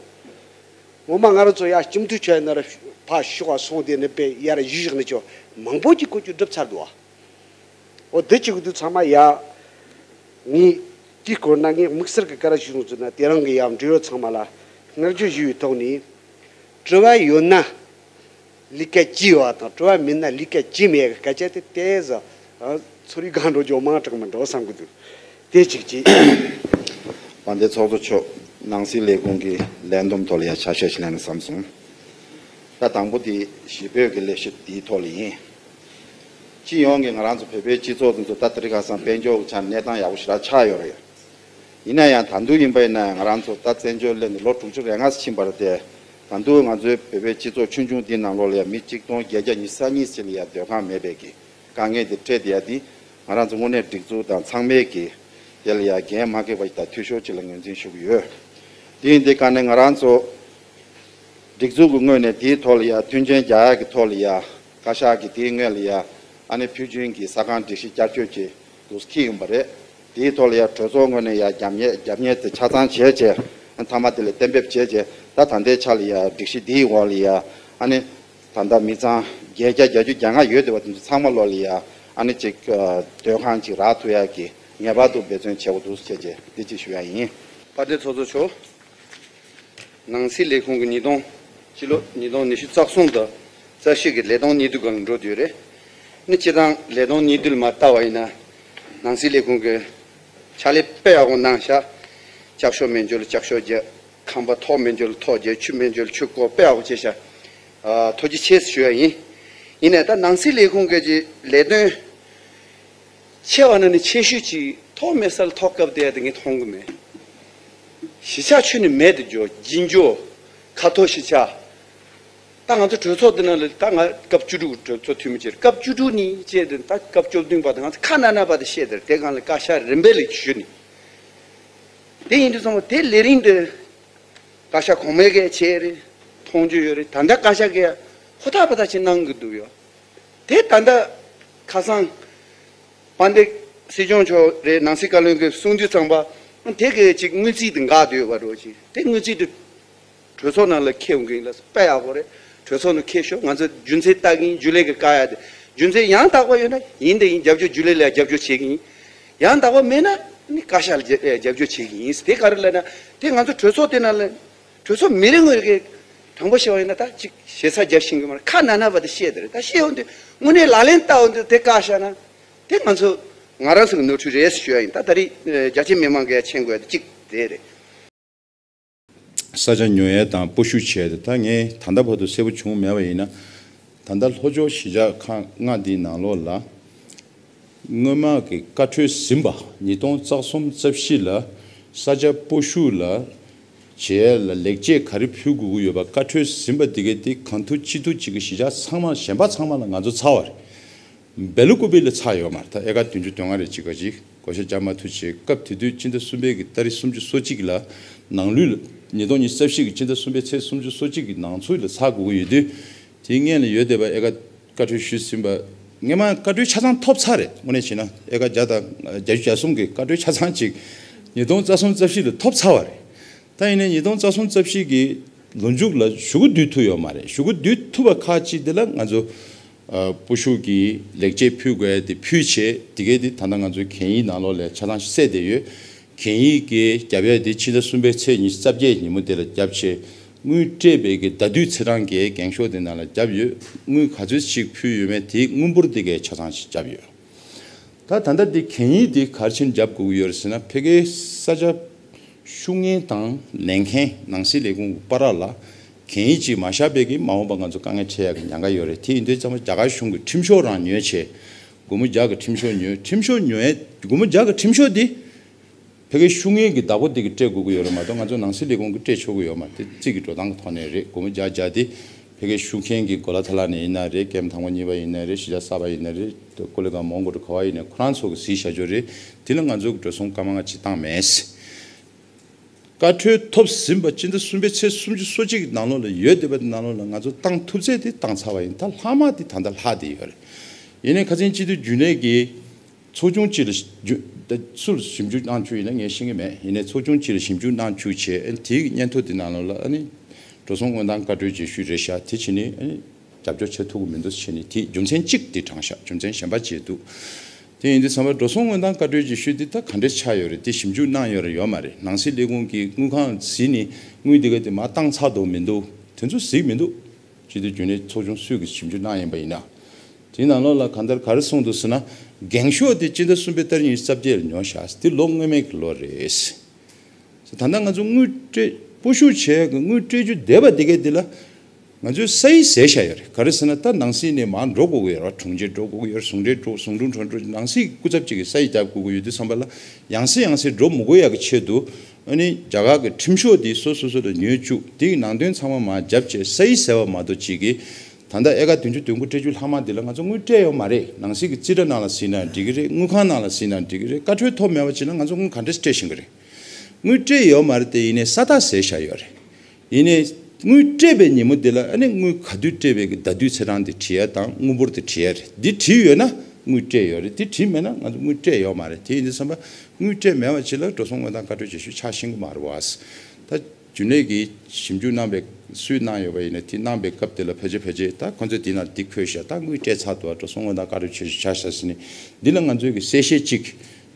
ངོ་མ་ང་རང་ཚོ་ཡར་སྤྱི་འཐུས་ཆགས་ན་ར་ཕར་ཞོག་ག་སོང་སྟེ་ནི་དཔེ་ཡར་ཞུས་བཞག་ནས་ཅོ་མང་པོ་ཅིག་བཀོད་རྒྱུ་འགྲུབ་ཚར་འདུག་ཨ། འོ་འདི་བྱེད་དགོས་དུས་ཚང་མ་ཡ། ངས་དེའི་སྐོར་ན་ངས་དམིགས་བསལ་གྱི་བཀའ་ར་ཞུ་རུང་ཚུལ་ན་དེ་རང་གི་ཡང་འབྲེལ་ཡོད་ཚང་མ་ལ་བསྔགས་བརྗོད་ཞུ་བའི་ཐོག་ནས། དྲི་བ་ཡོད་ན་ལས་ཀ་བྱེད་པ་དང་དྲི་བ་མེད་ན་ལས་ཀ་བྱེད་མེད་ཀྱི་སྐད་ཆ་དེ་ཏོག་ཙམ་ཚོར་བའི་སྒང་འགྲོ་རྒྱུ་མང་དྲགས་མི་འགྲོ་བསམ་གྱི་འདུག་དེ་གཅིག་བྱས། དཔལ་ལྡན་ཚོགས་གཙོ་མཆོག་ནང་སྲིད་ལས་ཁུངས་ཀྱི་ལས་བསྡོམས་ཐོག་ལ་ཡང་ཆ་ཤས་ཤིག་ལེན་ན་བསམ་སོང་། ད་དང་པོ་དེ་གཞིས་སྤོས་ཀྱི་ལས་གཞི་དེའི་ཐོག་ལ་ཡིན། སྤྱི་ཡོངས་ཀྱི་ང་རང་ཚོ་བོད་པའི་སྤྱི་ཚོགས་འདི་ཚོ་ད་དེ་རིང་ཁ་སང་དཔལ་འབྱོར་གྱི་ཆ་ནས་གནས་སྟངས་ཡག་པོ་ཞེ་དྲག་ཆགས་ཡོད་རེད། ཡིན་ན་ཡང་ད་དུང་ཡིན་པ་ཡིན་ན་ཡང་ང་རང་ཚོ་ད་བཙན་བྱོལ་སླེབས་ནས་ལོ་དྲུག་ཅུ་རེ་ལྔ་ཙམ་ཕྱིན་པ་རེད་དེ། ད་དུང་ང་ཚོའི་བོད་པའི་སྤྱི་ཚོགས་ཆུང་ཆུང་འདིའི་ནང་ལོགས་ལ་ཡང་མི་གཅིག་སྟོང་བརྒྱད་བརྒྱ་ཉི་ཤུ་རྩ་གཉིས་ཙམ་ལ་ཡང་སྡོད་ཁང་མེད་པའི་གི་དཀའ་ངལ་དེ་འཕྲད་བསྡད་ཡ་དེ། ང་རང་ཚོ་དངོས་གནས་སྒྲིག་འཛུགས་དང་ཚང་མས་ཀྱི་དེ་ལ་ཡ་འགན་མ་འཁྱེར་བ་ཞིག་དང་འཐུས་ཤོར་ཅིག་ལ་ངོས་འཛིན་ཞུ་གི་ཡོད། དེ་ཡིན་དུས་ག་ནས་ང་རང་ཚོ་སྒྲིག་འཛུགས་ཀྱི་ངོས་ནས་དེའི་ཐོག་ལ་ཡ་མཐུན་རྐྱེན་རྒྱག་ཡ་གི་ཐོག་ལ་ཡ་བཀའ་ཤག་གི་དེའི་ངོས་ལ་ཡ་ཨ་ནི་ཕུལ་བྱུང་གི་ས་ཁང་སྒྲིག་གཞི་བསྐྱར་བཅོས་ཀྱི་འདུག་སེ་འཁྱེར་ཡོང་པ་རེད། དེའི་ཐོག་ལ་ཡ་གྲོས་ཚོགས་ངོས་ནས་ཡ་རྒྱབ་གཉེར་རྒྱབ་གཉེར་དེ་ཆ་ཚང་བྱས་བྱས། མཐའ་མ་དེ་ལ་གཏན་འབེབས་བྱས་བྱས། ད་ད་ལྟའི་ཆ་ལ་ཡ་སྒྲིག་གཞི་འདིའི་འོག་ལ་ཡ་ཨ་ནི་ད་ལྟ་མི་ཚང་བརྒྱད་བརྒྱ་བརྒྱད་ཅུ་གྱ་ལྔ་ཡོད་བསྡད་པ་དེ་ཚོ་ཚང་མ་ལོག་ལ་ཡ་ཨ་ནི་ཅིག་སྡོད་ཁང་ཅིག་རག་ཐུབ་ཡ་གི་ངེས་པར་དུ་འབད་བརྩོན་བྱེད་དགོས་འདུག་ཟེར་བྱས་འདི་ཅིག་ཞུ་ཡ་ཡིན། དཔལ་ལྡན་ཚོགས་གཙོ་མཆོག་ནང་སྲིད་ལས་ཁུངས་ཀྱི་ཉིས་སྟོང་སྤྱི་ལོ་ཉིས་སྟོང་ཉི་ཤུ་རྩ་གསུམ་དང་རྩ་བཞི་གི་ལས་དོན་ཉིས་བསྡུ་སྒང་ལ་འགྲོ་བསྡད་ཡོད་རེད། ནི་སྤྱི་བཏང་ལས་དོན་ཉིས་བསྡུ་ལ་མ་ལྟ་བ་ཡིན་ན། ནང་སྲིད་ལས་ཁུངས་ཀྱི་ཕྱག་ལས་དཔེ་ཡག་པོ་གནང་ཤག་ལྕགས་ཤོག་མེད་འཇོག་ལ་ལྕགས་ཤོག་རྒྱག་ཁང་པ་ཐོག་མེད་འཇོག་ལ་ཐོག་རྒྱག་ཆུ་མེད་འཇོག་ལ་ཆུ་བསྐོར། དཔེ་ཡག་པོ་བྱས་ཤག་ཨ། ཐུགས་རྗེ་ཆེ་ཞུ་ཡ་ཡིན། ཡིན་ནའི་ད་ནང་སྲིད་ལས་ཁུངས་ཀྱི་ལས་དོན་ཆེ་བ་ནང་ནས་ཆེ་ཤོས་ཅིག་ཐོག་མེད་ས་ལ་ཐོག་བཀབ་བསྡད་ཡ་དེ་ངས་མཐོང་གི་མེད། གཞིས་ཆགས་ཁྱོན་ནས་མེད་དུ་འགྱོ། འགྱིང་འགྱོ། ཁ་ཐོར་གཞིས་ཆགས། ད་ང་ཚོ་གྲོས་ཚོགས་འདི་ནང་ལ་ད་ང་སྐབས་བཅུ་དྲུག་གྲོས་ཚོགས་འཐུས་མི་བྱས། སྐབས་བཅུ་དྲུག་ནས་བྱས་ཏེ་ད་སྐབས་བཅུ་བདུན་བར་དུ་ང་ཚོ་ཁ་ན་ན་བར་དུ་བཤད་དེ་རེད། དེ་སྒང་ལ་བཀའ་ཤག་རིམ་པས་ལ་ཞུས་ནས། དེ་ཡིན་དུས་ཙམ་པ་དེ་ལས་རིམ་དེ་བཀའ་ཤག་གོང་མའི་གིས་བྱས་རེད། མཐོང་རྒྱུ་ཡོད་རེད། ད་ལྟ་བཀའ་ཤག་གིས་ཧུར་ཐག་པ་ཐག་ཅིག་གནང་གི་འདུག་ཡོད། དེ་ད་ལྟ་ཁ་སང་དཔལ་ལྡན་སྲིད་སྐྱོང་མཆོག་རེད། ནང་སྲིད་བཀའ་བློན་གྱིས་གསུང་དུས་ཙམ་པ་དེ་གི་ཅིག་དངུལ་རྩིས་དེ་འགག་བསྡད་ཡོད་པ་འདྲ་ཅིག་དེ་དངུལ་རྩིས་དེ་གྲོས་ཚོགས་ནང་ལ་འཁྱེར་ཡོང་གི་ཡིན་ལ་དཔེ་ཡག་པོ་རེད། གྲོས་ཚོགས་ནང་འཁྱེར་ཤོག་ང་ཚོ་རྒྱུ་མཚན་ལྟ་གི་ཡིན། རྒྱུན་ལས་ཀྱི་བཀའ་ཡག་དེ་རྒྱུ་མཚན་ཡང་དག་པ་ཡོད་ན་ཡིན་དེ་ཡིན། རྒྱབ་སྐྱོར་རྒྱུན་ལས་ལ་རྒྱབ་སྐྱོར་བྱེད་ཀྱི་ཡིན། ཡང་དག་པ་མེད་ན་ནི་བཀའ་ཤག་ལ་རྒྱབ་རྒྱབ་སྐྱོར་བྱེད་ཀྱི་ཡིན། དེ་ག་རེ་ལབ་ན་དེ་ང་ཚོ་གྲོས་ཚོགས་དེ་ནང་ལ་གྲོས་ཚོགས་མི་རེ་ངོ་རེ་གིས་དྲང་པོ་བཤད་པ་ཡིན་ན་ད་ཅིག་ཞེ་ས་རྒྱབ་ཤེས་ཀྱི་མ་རེད། ཁ་ན་ན་བར་དུ་བཤད་དེ་རེད། ད་བཤད་འོང་དུས་དངོས་གནས་ལག་ལེན་བསྟར་འོང་དུས་དེ་བཀག་བཞག་ན་དེ་ང་ཚོ་ང་རང་ཚོ་གི་ནོར་འཁྲུལ་རེད་ཞུ་ཡ་ཡིན། ད་ད་རེས་རྒྱ་ཆེ་མི་མང་གིས་མཁྱེན་དགོས་ཡ་དེ་གཅིག་དེ་རེད། ས་ཆ་ཉོ་ཡས་དང་སྤོ་བཤུད་བྱས་ཏེ། ད་ངས་ད་ལྟ་བར་དུ་གསལ་པོ་བྱུང་མེད་པ་ཡིན་ན། ད་ལྟ་ལྷོ་ཕྱོགས་གཞིས་ཆགས་ཁག་ལྔ་འདིའི་ནང་ལོགས་ལ་སྔོན་མ་གི་བཀའ་འཁྲོལ་ཟིན་པ་ཉིས་སྟོང་རྩ་གསུམ་རྩ་བཞི་ལ་ ས་ཆ་སྤོ་བཤུད་ལ་བྱེད་ཡ་ལ་ལེགས་སྐྱེས་ག་རེ་ཕུལ་དགོས་ཀྱི་ཡོད་པ། བཀའ་འཁྲོལ་ཟིན་པ་འདི་གས་དེ་གང་ཐུབ་ཅི་ཐུབ་ཅིག་གི་གཞིས་ཆགས་ཚང་མ་གཞན་པ་ཚང་མ་ལ་ང་ཚོ་ཚར་བ་རེད། སྦེ་ལ་ཀུ་པི་ལ་ཚར་ཡོད་མ་རེད། ད་ཨེ་ཀར་བདུན་ཅུ་དོན་ལྔ་རེ་ཅིག་ག་ཅིག་བགོ་བཤའ་རྒྱག་མ་ཐུབ་བྱས། སྐབས་དེ་དུས་སྤྱི་ཟླ་གསུམ་པའི་གི་ཏ་རིག་སུམ་ཅུ་སོ་གཅིག་ལ་ནང་ལུས་ལ། ཉིས་སྟོང་ཉི་ཤུ་རྩ་བཞི་གི་སྤྱི་ཟླ་གསུམ་པའི་ཚེས་སུམ་ཅུ་སོ་གཅིག་གི་ནང་ཚུད་ལ་ཚར་དགོས་ཀྱི་ཡོད་དུས། དེའི་སྔོན་ལ་ཡོད་བསྡད་པ་ཨེ་ཀར་བཀའ་འཁྲོལ་ཞུས་ཟིན་པ། སྔོན་མ་བཀའ་འཁྲོལ་ཆ་ཚང་ཐོབ་ཚར་རེད། དངོས་གནས་བྱས་ན་ཨེ་ཀར་བརྒྱ་དང་བརྒྱད་ཅུ་གྱ་གསུམ་གི་བཀའ་འཁྲོལ་ཆ་ཚང་ཅིག་ཉིས་སྟོང་རྩ་གསུམ་རྩ་བཞི་ལ་ཐོབ་ཚར་བ་རེད། ད་ཡིན་ནའི་ཉིས་སྟོང་རྩ་གསུམ་རྩ་བཞི་གི་ལོ་མཇུག་ལ་ཞུ་སྒོ་བསྡུ་ཐུབ་ཡོད་མ་རེད། ཞུ་སྒོ་བསྡུ་ཐུབ་པ་ཁག་ཅིག་དེ་ལ་ང་ཚོ་ཨ་སྤོ་བཤུད་ཀྱི་ལེགས་སྐྱེས་ཕུལ་དགོས་ཡ་དེ་ཕུལ་བྱས། དེ་གས་དེ་ད་ལྟ་ང་ཚོའི་གན་ཡིག་ནང་ལོགས་ལ་ཆ་ཚང་གསལ་བསྡད་ཡོད། གན་ཡིག་གི་རྒྱབ་ཡ་དེ་ཕྱི་ཟླ་གསུམ་པའི་ཚེས་ཉི་ཤུ་རྩ་བརྒྱད་ཉིན་མོ་དེ་ལ་བརྒྱབ་བྱས། དངུལ་སྤྲད་པའི་གི་ཟླ་དུས་ཚེས་གྲངས་ཀྱི་འགེངས་ཤོག་དེ་ནང་ལ་བརྒྱབ་ཡོད། དངུལ་ག་ཚོད་ཅིག་ཕུལ་ཡོད་མེད་དེའི་དངུལ་འབོར་དེ་གས་ཆ་ཚང་ཞིག་བརྒྱབ་ཡོད། ད་ད་ལྟ་དེ་གན་ཡིག་དེ་ག་རེ་བྱས་ནས་བརྒྱབ་དགོས་ཀྱི་ཡོད་རེད་ཟེར་ན། ཕ་གིའི་ས་ཆ་བཤུག་མཁན་དང་ལེན་མཁན་ནང་སྲིད་ལས་ཁུངས་ཀྱི་བར་ལ་གན་ཡིག་ཅིག་མ་བཞག་པའི་གི་མ་འོངས་པ་ང་ཚོ་དཀའ་ངལ་འཕྲད་ཡག་གི་ཉེན་ཁ་ཡོད་རེད། དེ་ཡིན་དུས་ཙམ་པ་རྒྱ་གར་གཞུང་གི་ཁྲིམས་ཤོག་རང་ཉོས་བྱས། སྒོར་མོ་བརྒྱ་གི་ཁྲིམས་ཤོག་ཉོས། ཁྲིམས་ཤོག་ཉོས་ཡས་སྒོར་མོ་བརྒྱ་གི་ཁྲིམས་ཤོག་དེ་ཕ་གིའི་བཤུག་མཁན་གྱི་བདག་པོ་དེ་གིས་སྤྲད་དགོས་ཀྱི་ཡོད་རེད་མ་གཏོགས། ང་ཚོ་ནང་སྲིད་ལས་ཁུངས་ཀྱིས་སྤྲད་ཆོག་གི་ཡོད་མ་རེད། དེ་རྩིས་ཀྱི་འགྲོ་སྟངས་ཀྱི་ཐོག་ནས་རེད། སྒོར་མོ་བརྒྱ་བརྒྱ་དེ་ཕ་གིའི་བཤུག་མཁན་གྱི་གོ་ལ་ཐ་ལ་ནས་ཡིན་ན་རེད། ཀེམ་དང་པོ་གཉིས་པ་ཡིན་ན་རེད། གཞིས་ཆགས་གསར་པ་ཡིན་ན་རེད། ཀོ་ལི་གྷལ་མོན་གྷོ་ག་བ་ཡིན་ནའི་ཁོ་རང་ཚོ་གིས་གཟིགས་བཞག་རྒྱུ་རེད། དེ་ལ་ང་ཚོ་གིས་འགྲོ་སོང་སྐར་མ་ལྔ་ཅིག་བཏང་མེད། བཀའ་འཁྲོལ་ཐོབ་ཟིན་པ་སྤྱི་ཟླ་གསུམ་པའི་ཚེས་སུམ་ཅུ་སོ་གཅིག་གི་ནང་ལོགས་ལ་ཡོད་བསྡད་པ་དེ་ནང་ལོགས་ལ་ང་ཚོ་བཏང་ཐུབ་ཚད་དེ་བཏང་ཚར་བ་ཡིན། ད་ལྷག་མ་དེ་ད་ལྟ་ལྷག་བསྡད་ཡོད་རེད། ཡིན་ནའི་ཁ་སང་སྤྱི་འཐུས་རྒྱུན་ལས་ཀྱིས་ཚོགས་ཆུང་གཅིག་ལ་ཞིབ་འཇུག་ད་སུ་ལ་ཞིབ་འཇུག་གནང་བཅུག་ཡིན་ན་ངས་ཤེས་ཀྱི་མེད། ཡིན་ནའི་ཚོགས་ཆུང་གཅིག་ལ་ཞིབ་འཇུག་གནང་བཅུག་བྱས། ཨ་ནི་དེའི་སྙན་ཐོ་དེ་ནང་ལོགས་ལ་ཨ་ནི་འགྲོ་སོང་དངུལ་གཏོང་བཀའ་འཁྲོལ་བརྗེ་ཤོས་རེད་ཤག་དེ་བྱས་ནས་ཨ་ནི་རྒྱབ་སྐྱོར་བྱེད་ཐུབ་ཀྱི་མི་འདུག་ཟེར་ནས། དེ་རྒྱུ་མཚན་གཅིག་དེ་དྲངས་ཤག་རྒྱུ་མཚན་གཞན་པ་ཅིག་འདུག་དེ་ཡིན་དུས་ཙམ་པ་འགྲོ་སོང་དངུལ་གཏོང་བཀའ་འཁྲོལ་བརྗེ་ཤོས་དེ་ད་ག་འདྲས་ཆགས་ཡོད་རེད། དེ་ཞིབ་འཇུག་གནང་ཡོད་རེད་ཡོད་མ་རེད། ནང་སྲིད་ལས་ཁུངས་ཀྱིས་དངུལ་ཁང་གཟིགས་ནས་དངུལ་དེ་ག་དེ་མར་བཏང་ཚར་འདུག་མི་འདུག་དེ་ཚོ་གཟིགས་མི་འདུག་སྤྱི་འཐུས་རྒྱུན་ལས་ཚོགས་ཆུང་སུས་ཀྱིས་ཞིབ་འཇུག་གནང་ཡིན་པ་ཡིན་ན། དེའི་ནང་ལོགས་ལ་གང་ལྟར་ག་རེ་གསུངས་འདུག་ཟེར་ན། འགེངས་ཤོག་དེ་སྤྱི་ཟླ་གསུམ་པའི་ཏ་རིག་ཉི་ཤུ་རྩ་བརྒྱད་ལ་ཉོས་ཤག་དེ་ལོ་སྔོན་མའི་གི་ལོ་རེད། ད་ལྟ་ང་ཚོ་དངུལ་སྤྲད། སྤོ་བཤུད་བྱས་གི་དངུལ་སྤྲད་རྒྱུ་བསྡད་པ་དེ་གས་དེ་ལ་ང་ཚོས་ས་ཡིག་བཟོས་བཞག་ཡོད་རེད། ག་རེ་ཟེར་ན་ད་ནང་སྲིད་ནས་མར་འགྲོ་དགོས་ཀྱི་ཡོད་རེད། དྲུང་ཆེ་འགྲོ་དགོས་ཀྱི་ཡོད་རེད། ཟུང་འབྲེལ་འགྲོ། ཟུང་དྲུང་དྲུང་འགྲོ། ནང་སྲིད་སྐུ་ཚབ་ཅིག་གིས་ས་ཡིག་རྒྱག་དགོས་ཀྱི་ཡོད་དུས་ཙམ་པ་ལ་ཡང་སེ་ཡང་སེ་འགྲོ་མི་དགོས་ཡག་གི་ཆེད་དུ། ཨ་ནི་རྒྱ་གར་གྱི་ཁྲིམས་ཤོག་འདི་སོ་སོ་སོ་ལ་ཉོས་བཅུག་དེའི་ནང་དོན་ཚང་མ་མར་བརྒྱབ་བྱས་ས་ཡིག་བཟོས་པ་མ་གཏོགས་ཅིག་གིས། ད་ལྟ་ཨེ་ཀར་བདུན་ཅུ་དོན་དགུ་སྤྲད་རྒྱུ་ལྷག་མ་འདི་ལ་ང་ཚོ་དངུལ་སྤྲད་ཡོད་མ་རེད། ནང་སྲིད་ཀྱི་རྩིས་ཁྲ་ནང་ལ་གཟིགས་ན་འགྲིག་གི་རེད། དངུལ་ཁང་ནང་ལ་གཟིགས་ན་འགྲིག་གི་རེད། བཀའ་འཁྲོལ་ཐོབ་མེད་པ་བྱས་ན་ང་ཚོ་དངུལ་ག་འདྲས་སྤྲད་ཤེས་ཀྱི་རེད། དངུལ་སྤྲད་ཡོད་མ་རེད་དེ། ཡིན་ནའི་ས་རྟགས་བཟོས་བཞག་ཡོད་རེད། ཡིན་ནའི་དངུལ་སྤྲད་པའི་ཉིན་མོ་དེ་ལ་ཨ་ནི་དངུལ་ག་དུས་སྤྲད་པའི་གི་ཟླ་དུས་ཚེས་གྲངས་དེ་བྲིས་ཡ་དང་དངུལ་འབོར་དེ་བྲིས་ཡ་རེད། འདི་བྲིས་ཡོད་ན་དངུལ་སྤྲད་ཡོད་རེད། འདི་བྲིས་མེད་ན་ང་ཚོ་དངུལ་སྤྲད་ཡོད་མ་རེད། དེ་ཡིན་དུས་ཙམ་པ་དངུལ་སྤྲད་མེད་པ་ཅིག་ལ་འགྲོ་སོང་དངུལ་གཏོང་བཀའ་འཁྲོལ་བརྗེ་ཤོས་ཆགས་ཤེས་ཀྱི་མ་རེད་བ། ད་རྒྱུན་ལས་ཀྱིས་ཞིབ་འཇུག་གནང་བའི་སུས་གནང་ཡོད་པ་ཡིན་ན་དེ་གནང་བའི་སྐབས་དེ་ལ་ཕལ་ཆེར་ཕལ་ཆེར་ད་ཁོ་ཚོས་དེ་ན་འདི་འཁོད་བཞག་ད་དངུལ་སྤྲད་ཚར་འདུག་འགྲོ་སོང་དངུལ་གཏོང་བཀའ་འཁྲོལ་བརྗེ་ཤོས་ཆགས་ཤག་ཟེར་ནས། འདི་ལ་ང་ཚོས་ཀྱི་གསལ་བཤད་ཅིག་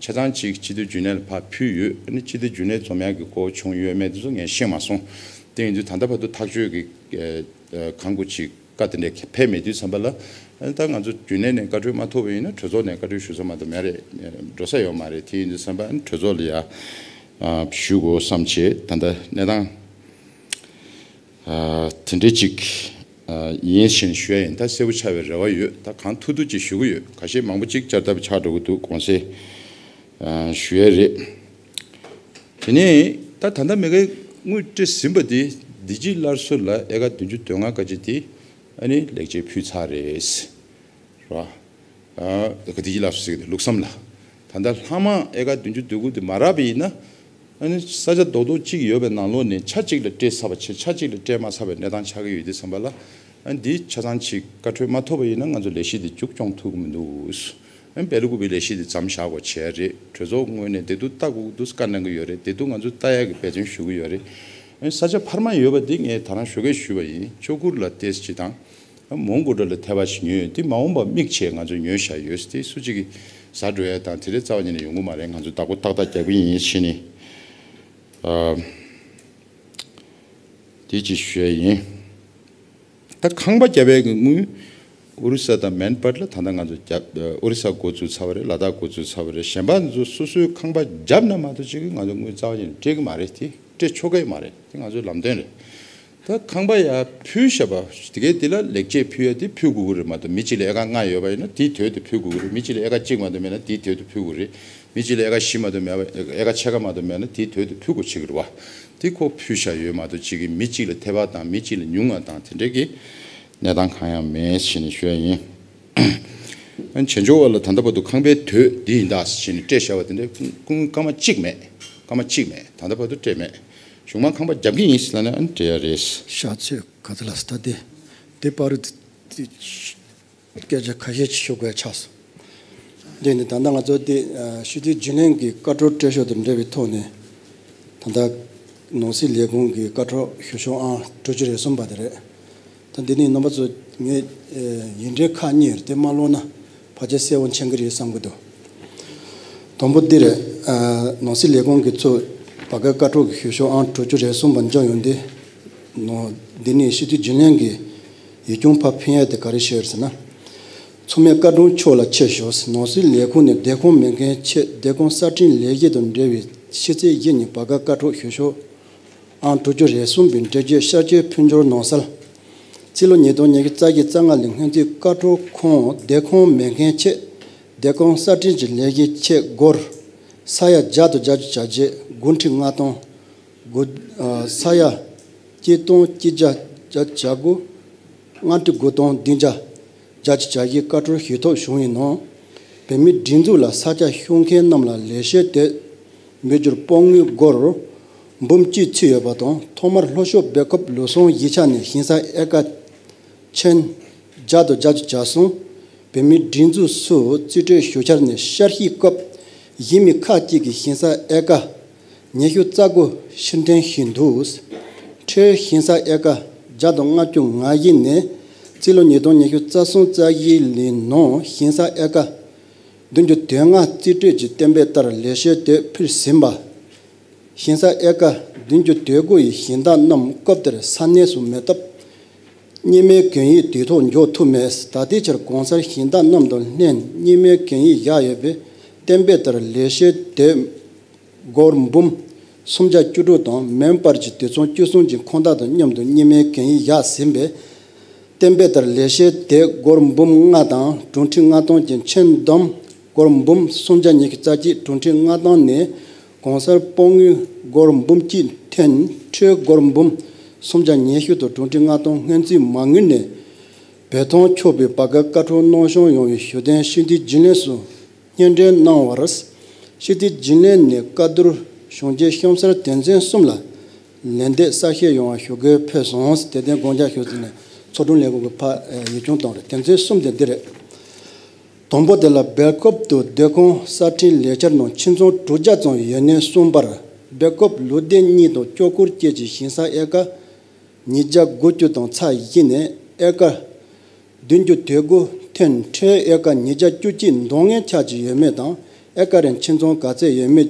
ཆ་ཚང་ཅིག་སྤྱི་འཐུས་རྒྱུན་ལས་ལ་ཕར་ཕུལ་ཡོད། ཨ་ནི་སྤྱི་འཐུས་རྒྱུན་ལས་འཛོམས་ཡག་གི་གོ་བྱུང་ཡོད་མེད་དེ་ཚོ་ངས་ཤེས་མ་སོང་། དེ་ཡིན་དུས་ད་ལྟ་བར་དུ་ཐག་གཅོད་ཀྱི་ཨ་ཨ་གང་དགོས་ཅིག་བཀའ་དེ་འདྲ་ཕེབས་མེད་དུས་ཙམ་པ་ལ། ཨ་ནི་ད་ང་ཚོ་རྒྱུན་ལས་ནས་བཀའ་འཁྲོལ་མ་ཐོབ་པ་ཡིན་ན་གྲོས་ཚོགས་ནས་བཀའ་འཁྲོལ་ཞུ་ས་མ་གཏོགས་མེད་རེད། འགྲོ་ས་ཡོད་མ་རེད། དེ་ཡིན་དུས་ཙམ་པ་ཨ་ནི་གྲོས་ཚོགས་ལ་ཡ་ཨ་ཞུ་དགོས་བསམ་བྱས། ད་ལྟ་གནས་སྟངས་ཨ་དེ་འདྲ་ཅིག་ཨ་ཡིན་ཞེས་ཞུ་ཡ་ཡིན། ད་གསལ་པོ་ཆགས་པའི་རེ་བ་ཡོད། ད་གང་ཐུབ་ཐུབ་ཅིག་ཞུ་གི་ཡོད། ཁ་ཤས་མང་པོ་ཅིག་བསྐྱར་ལྡབ་ཆགས་འགྲོ་གི་འདུག་གོང་གསལ་ཨ་ཞུ་ཡ་རེད། དེ་ནས་ད་ད་ལྟ་མ་གིའི་དངུལ་སྤྲད་ཟིན་པ་དེ་བདེ་སྐྱིད་སླར་གསོ་ལ་ཨེ་ཀར་བདུན་ཅུ་དོན་ལྔ་ག་ཅིག་དེ་ཨ་ནི་ལེགས་སྐྱེས་ཕུལ་ཚར་རེད། རེད་བ། ཨ་བདེ་སྐྱིད་སླར་གསོ་ཟེར་གི་དེ་ལུགས་བསམ་ལ། ད་ལྟ་ལྷག་མ་ཨེ་ཀར་བདུན་ཅུ་དོན་དགུ་དེ་མ་རག་པ་ཡིན་ན། ཨ་ནི་ས་ཆ་རྡོག་རྡོག་གཅིག་ཡོད་པའི་ནང་ལོགས་ནས་ཆ་གཅིག་ལ་སྤྲད་ཚར་བ་བྱས། ཆ་གཅིག་ལ་སྤྲད་མ་ཚར་བའི་གནས་སྟངས་ཆགས་ཀྱི་ཡོད་དུས་ཙམ་པ་ལ། ཨ་ནི་འདི་ཆ་ཚང་ཅིག་བཀའ་འཁྲོལ་མ་ཐོབ་པ་ཡིན་ན་ང་ཚོ་ལས་གཞི་འདི་མཇུག་སྐྱོང་ཐུབ་ཀྱི་མི་འདུག་ཨ་ནི་སྦེ་ལ་ཀུ་པའི་ལས་གཞི་འདི་མཚམས་བཞག་དགོས་བྱས་རེད། གྲོས་ཚོགས་ངོས་ནས་བདེ་སྡུག་ལྟ་དགོས་ཀྱི་འདུག་བཀའ་གནང་གི་ཡོད་རེད། བདེ་སྡུག་ང་ཚོ་ལྟ་ཡག་གི་འབད་བརྩོན་ཞུ་གི་ཡོད་རེད། ཨ་ནི་ས་ཆ་འཕར་མ་ཡོད་པ་འདི་ངས་ད་རང་ཞོགས་ཀས་ཞུས་པ་ཡིན། ཆོས་ཁུར་ལ་ཏེས་ཅི་དང་། མོན་གྷོ་ལ་ཐེ་བ་ཞིག་ཉོས་ཡོད། དེ་མ་འོངས་པ་དམིགས་བྱས་ང་ཚོས་ཉོས་བཞག་ཡོད། དེ་སུ་གཅིག་གིས་ཟ་འགྲོ་ཡ་དང་དེ་རེད་རྩ་བ་ཉིད་ནས་ཡོང་གི་མ་རེད། ང་ཚོས་བདག་པོ་ཏག་ཏག་རྒྱག་གི་ཡིན་ཞེས་ནས། ཨ་དེ་ཅིག་ཞུ་ཡ་ཡིན། ད་ཁང་པ་བརྒྱབ་ཡ་གི་དངུལ་ཨོ་རི་ས་དང་མན་པར་ལ་ད་ལྟ་ང་ཚོ་བརྒྱབ། ཨོ་རི་ས་འགོ་བཙུགས་ཚར་བ་རེད། ལ་དྭགས་འགོ་བཙུགས་ཚར་བ་རེད། གཞན་པ་ཚོ་སོ་སོའི་ཁང་པ་བརྒྱབ་ན་མ་གཏོགས་ཅིག་གིས་ང་ཚོ་དངུལ་རྩ་བ་ཉིད་ནས་སྤྲད་གི་མ་རེད། དེ་སྤྲད་ཆོག་གི་མ་རེད། དེ་ང་ཚོའི་ལམ་སྟོན་རེད། ད་ཁང་པ་ཡར་ཕུལ་བཞག་པ་དེ་གའི་དེ་ལ་ལེགས་སྐྱེས་ཕུལ་ཡ་དེ་ཕུལ་དགོས་ཀྱི་རེད་མ་གཏོགས། མི་གཅིག་ལ་ཨེ་ཀར་ལྔ་ཡོད་པ་ཡིན་ན་དེའི་དོད་དུ་ཕུལ་དགོས་ཀྱི་རེད། མི་གཅིག་ལ་ཨེ་ཀར་གཅིག་མ་གཏོགས་མེད་ན་དེའི་དོད་དུ་ཕུལ་དགོས་རེད། མི་གཅིག་ལ་ཨེ་ཀར་བཞི་མ་གཏོགས་མེད་པ། ཨེ་ཀར་ཕྱེད་ཀ་མ་གཏོགས་མེད་ན་དེའི་དོད་དུ་ཕུལ་དགོས་བྱེད་ཀྱི་རེད་བ། དེ་ཁོ་ཕུལ་བཞག་ཡོད་མ་གཏོགས་གཅིག་གིས་མི་གཅིག་ལ་ཐེ་བ་དང་མི་གཅིག་ལ་ཉུང་ང་དང་དེ་འདྲའི་གི་གནས་སྟངས་གང་ཡང་མེད་ཞེས་ནས་ཞུ་ཡ་ཡིན། ཨ་ནི་བྱེད་འཇོག་པ་ལ་ད་ལྟ་བར་དུ་ཁང་པའི་དོད་འདི་ཡིན་ད་ཞེས་ནས་སྤྲད་བཞག་པ་དེ་འདྲ་ཀུན་སྐར་མ་གཅིག་མེད། སྐར་མ་གཅིག་མེད། ད་ལྟ་བར་དུ་སྤྲད་མེད། གཞུག་མ་ཁང་པ་རྒྱབ་ཀྱི་ཡིན་ཟེར་ན་ཨ་ནི་སྤྲད་ཡ་རེད། ཤ་ཚོད་ག་ཚོད་ལ་ས་ད་དེ་དེ་པར་དེ་སྐད་ཆ་ཁ་ཤས་ཅིག་ཤོད་དགོས་ཆགས་སོང་། དེ་ནི་ད་ལྟ་ང་ཚོ་དེ་ཨ་སྤྱི་འཐུས་རྒྱུན་ལས་ཀྱི་བཀའ་འཁྲོལ་སྤྲད་ཕྱོགས་དང་འབྲེལ་བའི་ཐོག་ནས་ད་ལྟ་ནང་སྲིད་ལས་ཁུངས་ཀྱི་བཀའ་འཁྲོལ་ཞུ་ཕྱོགས་ཨང་དྲུག་ཅུ་རེ་གསུམ་པ་དེ་རེད། ད་འདི་ནི་རྣམ་པ་ཚོ་ངས་ཨེ་ཡིག་འབྲེལ་ཁག་གཉིས་རེད། དེ་མ་ཀློག་ན་ཕལ་ཆེར་གསལ་བོ་མཁྱེན་གྱི་རེད་བསམ་གྱི་འདུག་དང་པོ་འདི་རེད། ཨ་ནང་སྲིད་ལས་ཁུངས་ཀྱིས་ཚུར་བར་བརྒལ་བཀའ་འཁྲོལ་གྱི་ཞུ་ཕྱོགས་ཨང་དྲུག་ཅུ་རེ་གསུམ་པ་འབྱོར་ཡོང་དུས། ནང་འདི་ནི་སྤྱི་འཐུས་རྒྱུན་ལས་ཀྱིས་ཡིག་ཆུང་ཕར་ཕུལ་ཡས་དེ་ག་རེ་ཞུས་ཟེར་ན། མཚུངས་མེད་བཀའ་དྲུང་མཆོག་ལ་ཆེད་ཞུ། ནང་སྲིད་ལས་ཁུངས་ནས་སྡོད་ཁང་མེད་མཁན་ཆེད་སྡོད་ཁང་གསར་སྐྲུན་ལས་གཞི་དང་འབྲེལ་བའི་ཕྱི་ཚེས་བཞི་ཉིན་བར་བརྒལ་བཀའ་འཁྲོལ་ཞུ་ཕྱོགས་ཨང་དྲུག་ཅུ་རེ་གསུམ་པའི་འགྲེལ་བརྗོད་ཤར་བསྐྱོད་ཕུལ་འབྱོར་གནང་གསལ། རྩིས་ལོ་ཉིས་སྟོང་ཉི་ཤུ་རྩ་བཞི་རྩ་ལྔ་ལོའི་སྔོན་རྩིས་བཀའ་འཁྲོལ་ཁང་སྡོད་ཁང་མེད་མཁན་ཆེད་སྡོད་ཁང་གསར་སྐྲུན་གྱི་ལས་གཞི་ཆེད་སྒོར་ས་ཡ་བརྒྱ་དང་བརྒྱད་ཅུ་གྱ་བརྒྱད། དགུ་ཁྲི་ལྔ་སྟོང་། དགུ་ཨ་ས་ཡ་གཅིག་སྟོང་གཅིག་བརྒྱ་བརྒྱད་ཅུ་གྱ་དགུ། ལྔ་ཁྲི་དགུ་སྟོང་བདུན་བརྒྱ་བརྒྱད་ཅུ་གྱ་བཞི་བཀའ་འཁྲོལ་ཞུ་ཐབས་བྱུང་ཡིན་ནོ། བོད་མིའི་སྒྲིག་འཛུགས་ལ་ས་ཆ་ཤོར་མཁན་རྣམས་ལ་ལེགས་བཤད་དོད་འབུལ་རྒྱུར་དཔང་དངུལ་སྒོར་འབུམ་གཅིག་ཚུད་ཡོད་པ་དང་། ཐོག་མར་ལྷོ་ཕྱོགས་སྦེལ་ཀོབ་ལུགས་ཟུང་གཞིས་ཆགས་ནས་ཞིང་ས་ཨེ་ཀར་ཆེན་བརྒྱ་དང་བརྒྱད་ཅུ་གྱ་གསུམ། བོད་མིའི་སྒྲིག་འཛུགས་སུ་རྩིས་སྤྲོད་ཞུ་འཆར་ནས་ཤར་གཞིས་སྐབས་གཞིས་མི་ཁག་ཅིག་གིས་ཞིང་ས་ཨེ་ཀར་ཉི་ཤུ་རྩ་དགུ་ཕྱིར་འཐེན་ཞུས་འདུག་འཕྲལ་ཞིང་ས་ཨེ་ཀར་བརྒྱ་དང་ལྔ་བཅུ་ང་བཞི་ནས་རྩིས་ལོ་ཉིས་སྟོང་ཉི་ཤུ་རྩ་གསུམ་རྩ་བཞི་ལོའི་ནང་ཞིང་ས་ཨེ་ཀར་བདུན་ཅུ་དོན་ལྔ་རྩིས་སྤྲོད་ཀྱི་གཏན་འབེབས་ལྟར་ལེགས་བཤད་དོད་ཕུལ་ཟིན་པ། ཞིང་ས་ཨེ་ཀར་བདུན་ཅུ་དོན་དགུ་ཡི་ཞིང་བདག་རྣམས་སྐབས་དེར་ས་གནས་སུ་མེད་སྟབས། གཉིས་སྨན་གན་ཡིག་དུས་ཐོག་འཇོག་ཐུབ་མེད། ད་ལྟའི་ཆར་གོང་གསལ་ཞིང་བདག་རྣམས་དང་ལྷན་གཉིས་སྨན་གན་ཡིག་བཞག་ཡོད་པས། གཏན་འབེབས་ལྟར་ལེགས་བཤད་དོད་སྒོར་འབུམ་སུམ་བརྒྱ་བཅུ་དྲུག་དང་། སྨན་པར་གྱི་དུས་མཚམས་བཅུ་གསུམ་གྱི་ཁང་བདག་དང་མཉམ་དུ་གཉིས་སྨན་གན་ཡིག་བཞག་ཟིན་པས། གཏན་འབེབས་ལྟར་ལེགས་བཤད་དོད་སྒོར་འབུམ་ལྔ་དང་དྲུག་ཁྲི་ལྔ་སྟོང་གི་ཆེད་བསྡོམས་སྒོར་འབུམ་སུམ་བརྒྱ་ཉི་ཤུ་རྩ་གཅིག་དྲུག་ཁྲི་ལྔ་སྟོང་ནས་གོང་གསལ་དཔང་དངུལ་སྒོར་འབུམ་གཅིག་ཐོན། འཕྲལ་སྒོར་འབུམ་སུམ་བརྒྱ་ཉི་ཤུ་དང་དྲུག་ཁྲི་ལྔ་སྟོང་སྔོན་རྩིས་མ་དངུལ་ནས་འབད་ཐོན་ཆོག་པའི་བར་བརྒལ་བཀའ་འཁྲོལ་གནང་སྐྱོང་ཡོང་བའི་ཞུ་དོན་སྤྱི་འཐུས་རྒྱུན་ལས་སུ་སྙན་སྒྲོན་གནང་བར། སྤྱི་འཐུས་རྒྱུན་ལས་ནས་བཀའ་བསྡུར་གཞུང་ཆེན་གཤམ་གསལ་དོན་ཚན་གསུམ་ལ་ལན་འདེབས་གསལ་བཤད་ཡོང་བ་ཞུ་དགོས་ཕེབས་སོང་། དེ་དོན་དགོངས་འཇགས་ཞུ་ཟེར་ནས་ཚོགས་དྲུང་ལས་ཁུངས་ཀྱི་ཕ་ཡིག་ཆུང་བཏང་རེད། དོན་ཚན་གསུམ་དེ་འདི་རེད། དང་པོ་དེ་ལ་སྦེལ་ཀོབ་ཏུ་སྡོད་ཁང་གསར་སྐྲུན་ལས་འཆར་ནང་ཁྱིམ་ཚང་དྲུག་བརྒྱ་ཙམ་ཡོད་ནས་གསུངས་པར། སྦེལ་ཀོབ་ལུང་བསྟན་གཉིས་དང་སྐྱོར་འཁོར་བཅས་ཀྱི་ཞིང་ས་ཨེ་ཀར་ཉིས་བརྒྱ་དགུ་བཅུ་དང་ཚེག་བཞི་ནས་ཨེ་ཀར་བདུན་ཅུ་དོན་དགུ་ཐོན། འཕྲལ་ཨེ་ཀར་ཉིས་བརྒྱ་བཅུ་གཅིག་འདང་ངེས་ཆགས་ཀྱི་ཡོད་མེད་དང་། ཨེ་ཀར་རེར་ཁྱིམ་ཚང་ག་ཚད་ཡོད་མེད།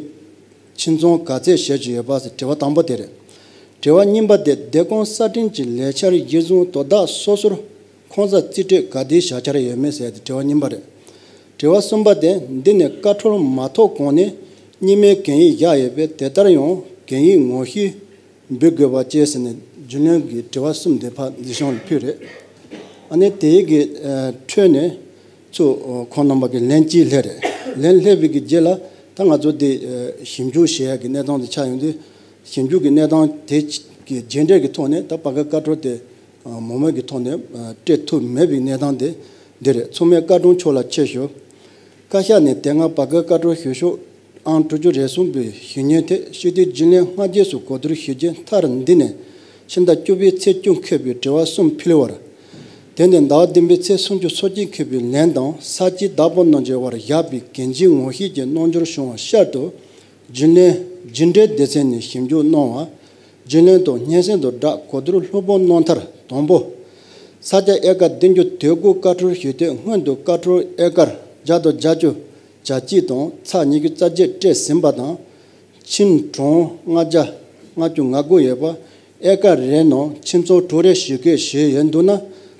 ཁྱིམ་ཚང་ག་ཚད་བཞེས་ཀྱི་ཡོད་པ་ཟེར་དྲི་བ་དང་པོ་དེ་རེད། དྲི་བ་གཉིས་པ་དེ་སྡོད་ཁང་གསར་སྐྲུན་གྱི་ལས་འཆར་གཞིར་བཟུང་དོ་བདག་སོ་སོར་ཁང་གསར་རྩིས་སྤྲོད་ག་དུས་བཞག་འཆར་ཡོད་མེད་ཟེར་ཏེ་དྲི་བ་གཉིས་པ་རེད། དྲི་བ་གསུམ་པ་དེ་འདི་ནས་བཀའ་འཁྲོལ་མ་ཐོབ་གོང་ནས་གཉིས་སྨན་གན་ཡིག་བཞག་ཡོད་པས། དེ་ལྟར་ཡང་གན་ཡིག་ངོ་བཤུས་འབུལ་དགོས་པ་བཅས་ཟེར་ནས་རྒྱུན་ལས་ཀྱི་དྲི་བ་གསུམ་དེ་ཕར་འཛིན་སྐྱོང་ལ་ཕུལ་རེད། ཨ་ནི་དེའི་གི་ཨ་ཁྲོད་ནས་ཚུར་ཨ་ཁོང་རྣམ་པ་གི་ལན་གཅིག་སླེབས་རེད། ལན་སླེབས་པའི་གི་རྗེས་ལ་ད་ང་ཚོ་དེ་ཨ་ཞིབ་འཇུག་བྱེད་ཡ་གི་གནས་སྟངས་དེ་ཆགས་ཡོང་དུས། ཞིབ་འཇུག་གི་གནས་སྟངས་དེ་གི་རྗེས་འབྲས་ཀྱི་ཐོག་ནས་ད་བར་བརྒལ་བཀའ་འཁྲོལ་དེ་ཨ་མང་མོས་ཀྱི་ཐོག་ནས་ཨ་སྤྲད་ཐུབ་མེད་པའི་གནས་སྟངས་དེ་འདི་རེད། མཚུངས་མེད་བཀའ་དྲུང་མཆོག་ལ་ཆེད་ཞུ། བཀའ་ཤག་ནས་དེ་སྔ་བར་བརྒལ་བཀའ་འཁྲོལ་ཞུ་ཕྱོགས་ཨང་དྲུག་ཅུ་རེ་གསུམ་པའི་ཞུ་སྙན་ཐད་སྤྱི་འཐུས་རྒྱུན་ལས་སྔ་རྗེས་སུ་གོ་བསྡུར་ཞུ་རྒྱུ་མཐར་འདི་ནས་ཕྱི་ཟླ་བཅུ་པའི་ཚེས་བཅུ་འཁོད་པའི་དྲི་བ་གསུམ་ཕུལ་བར། དེ་ནས་ཟླ་བ་བདུན་པའི་ཚེས་སུམ་ཅུ་སོ་གཅིག་འཁོད་པའི་ལན་དང་ས་བཅད་བདག་པོ་རྣམས་ཀྱི་དབར་བཞག་པའི་གན་རྒྱའི་ངོ་བཤུས་ཀྱི་རྣམ་འགྱུར་བྱུང་བ་ཤར་དུ་རྒྱུན་ལས་རྒྱུན་འབྲེལ་སྡེ་ཚན་ནས་ཞིབ་འཇུག་གནང་བ། རྒྱུན་ལས་དང་སྙན་སེང་དང་སྦྲགས་གོ་བསྡུར་ལྷུག་པོ་གནང་མཐར། དང་པོ། ས་ཆ་ཨེ་ཀར་བདུན་ཅུ་དོན་དགུ་བཀའ་འཁྲོལ་ཞུས་ཏེ། སྔོན་དུ་བཀའ་འཁྲོལ་ཨེ་ཀར་བརྒྱ་དང་བརྒྱད་ཅུ་གྱ་གཅིག་དང་ཚེག་ཉི་ཤུ་རྩ་བརྒྱད་སྤྲད་ཟིན་པ་དང་། ཁྱིམ་གྲངས་ལྔ་བརྒྱ་ལྔ་བཅུ་ང་དགུ་ཡོད་པ། ཨེ་ཀར་རེའི་ནང་ཁྱིམ་ཚང་དྲུག་རེ་ཞིག་བཞེས་ཡོད་འདུག་ན།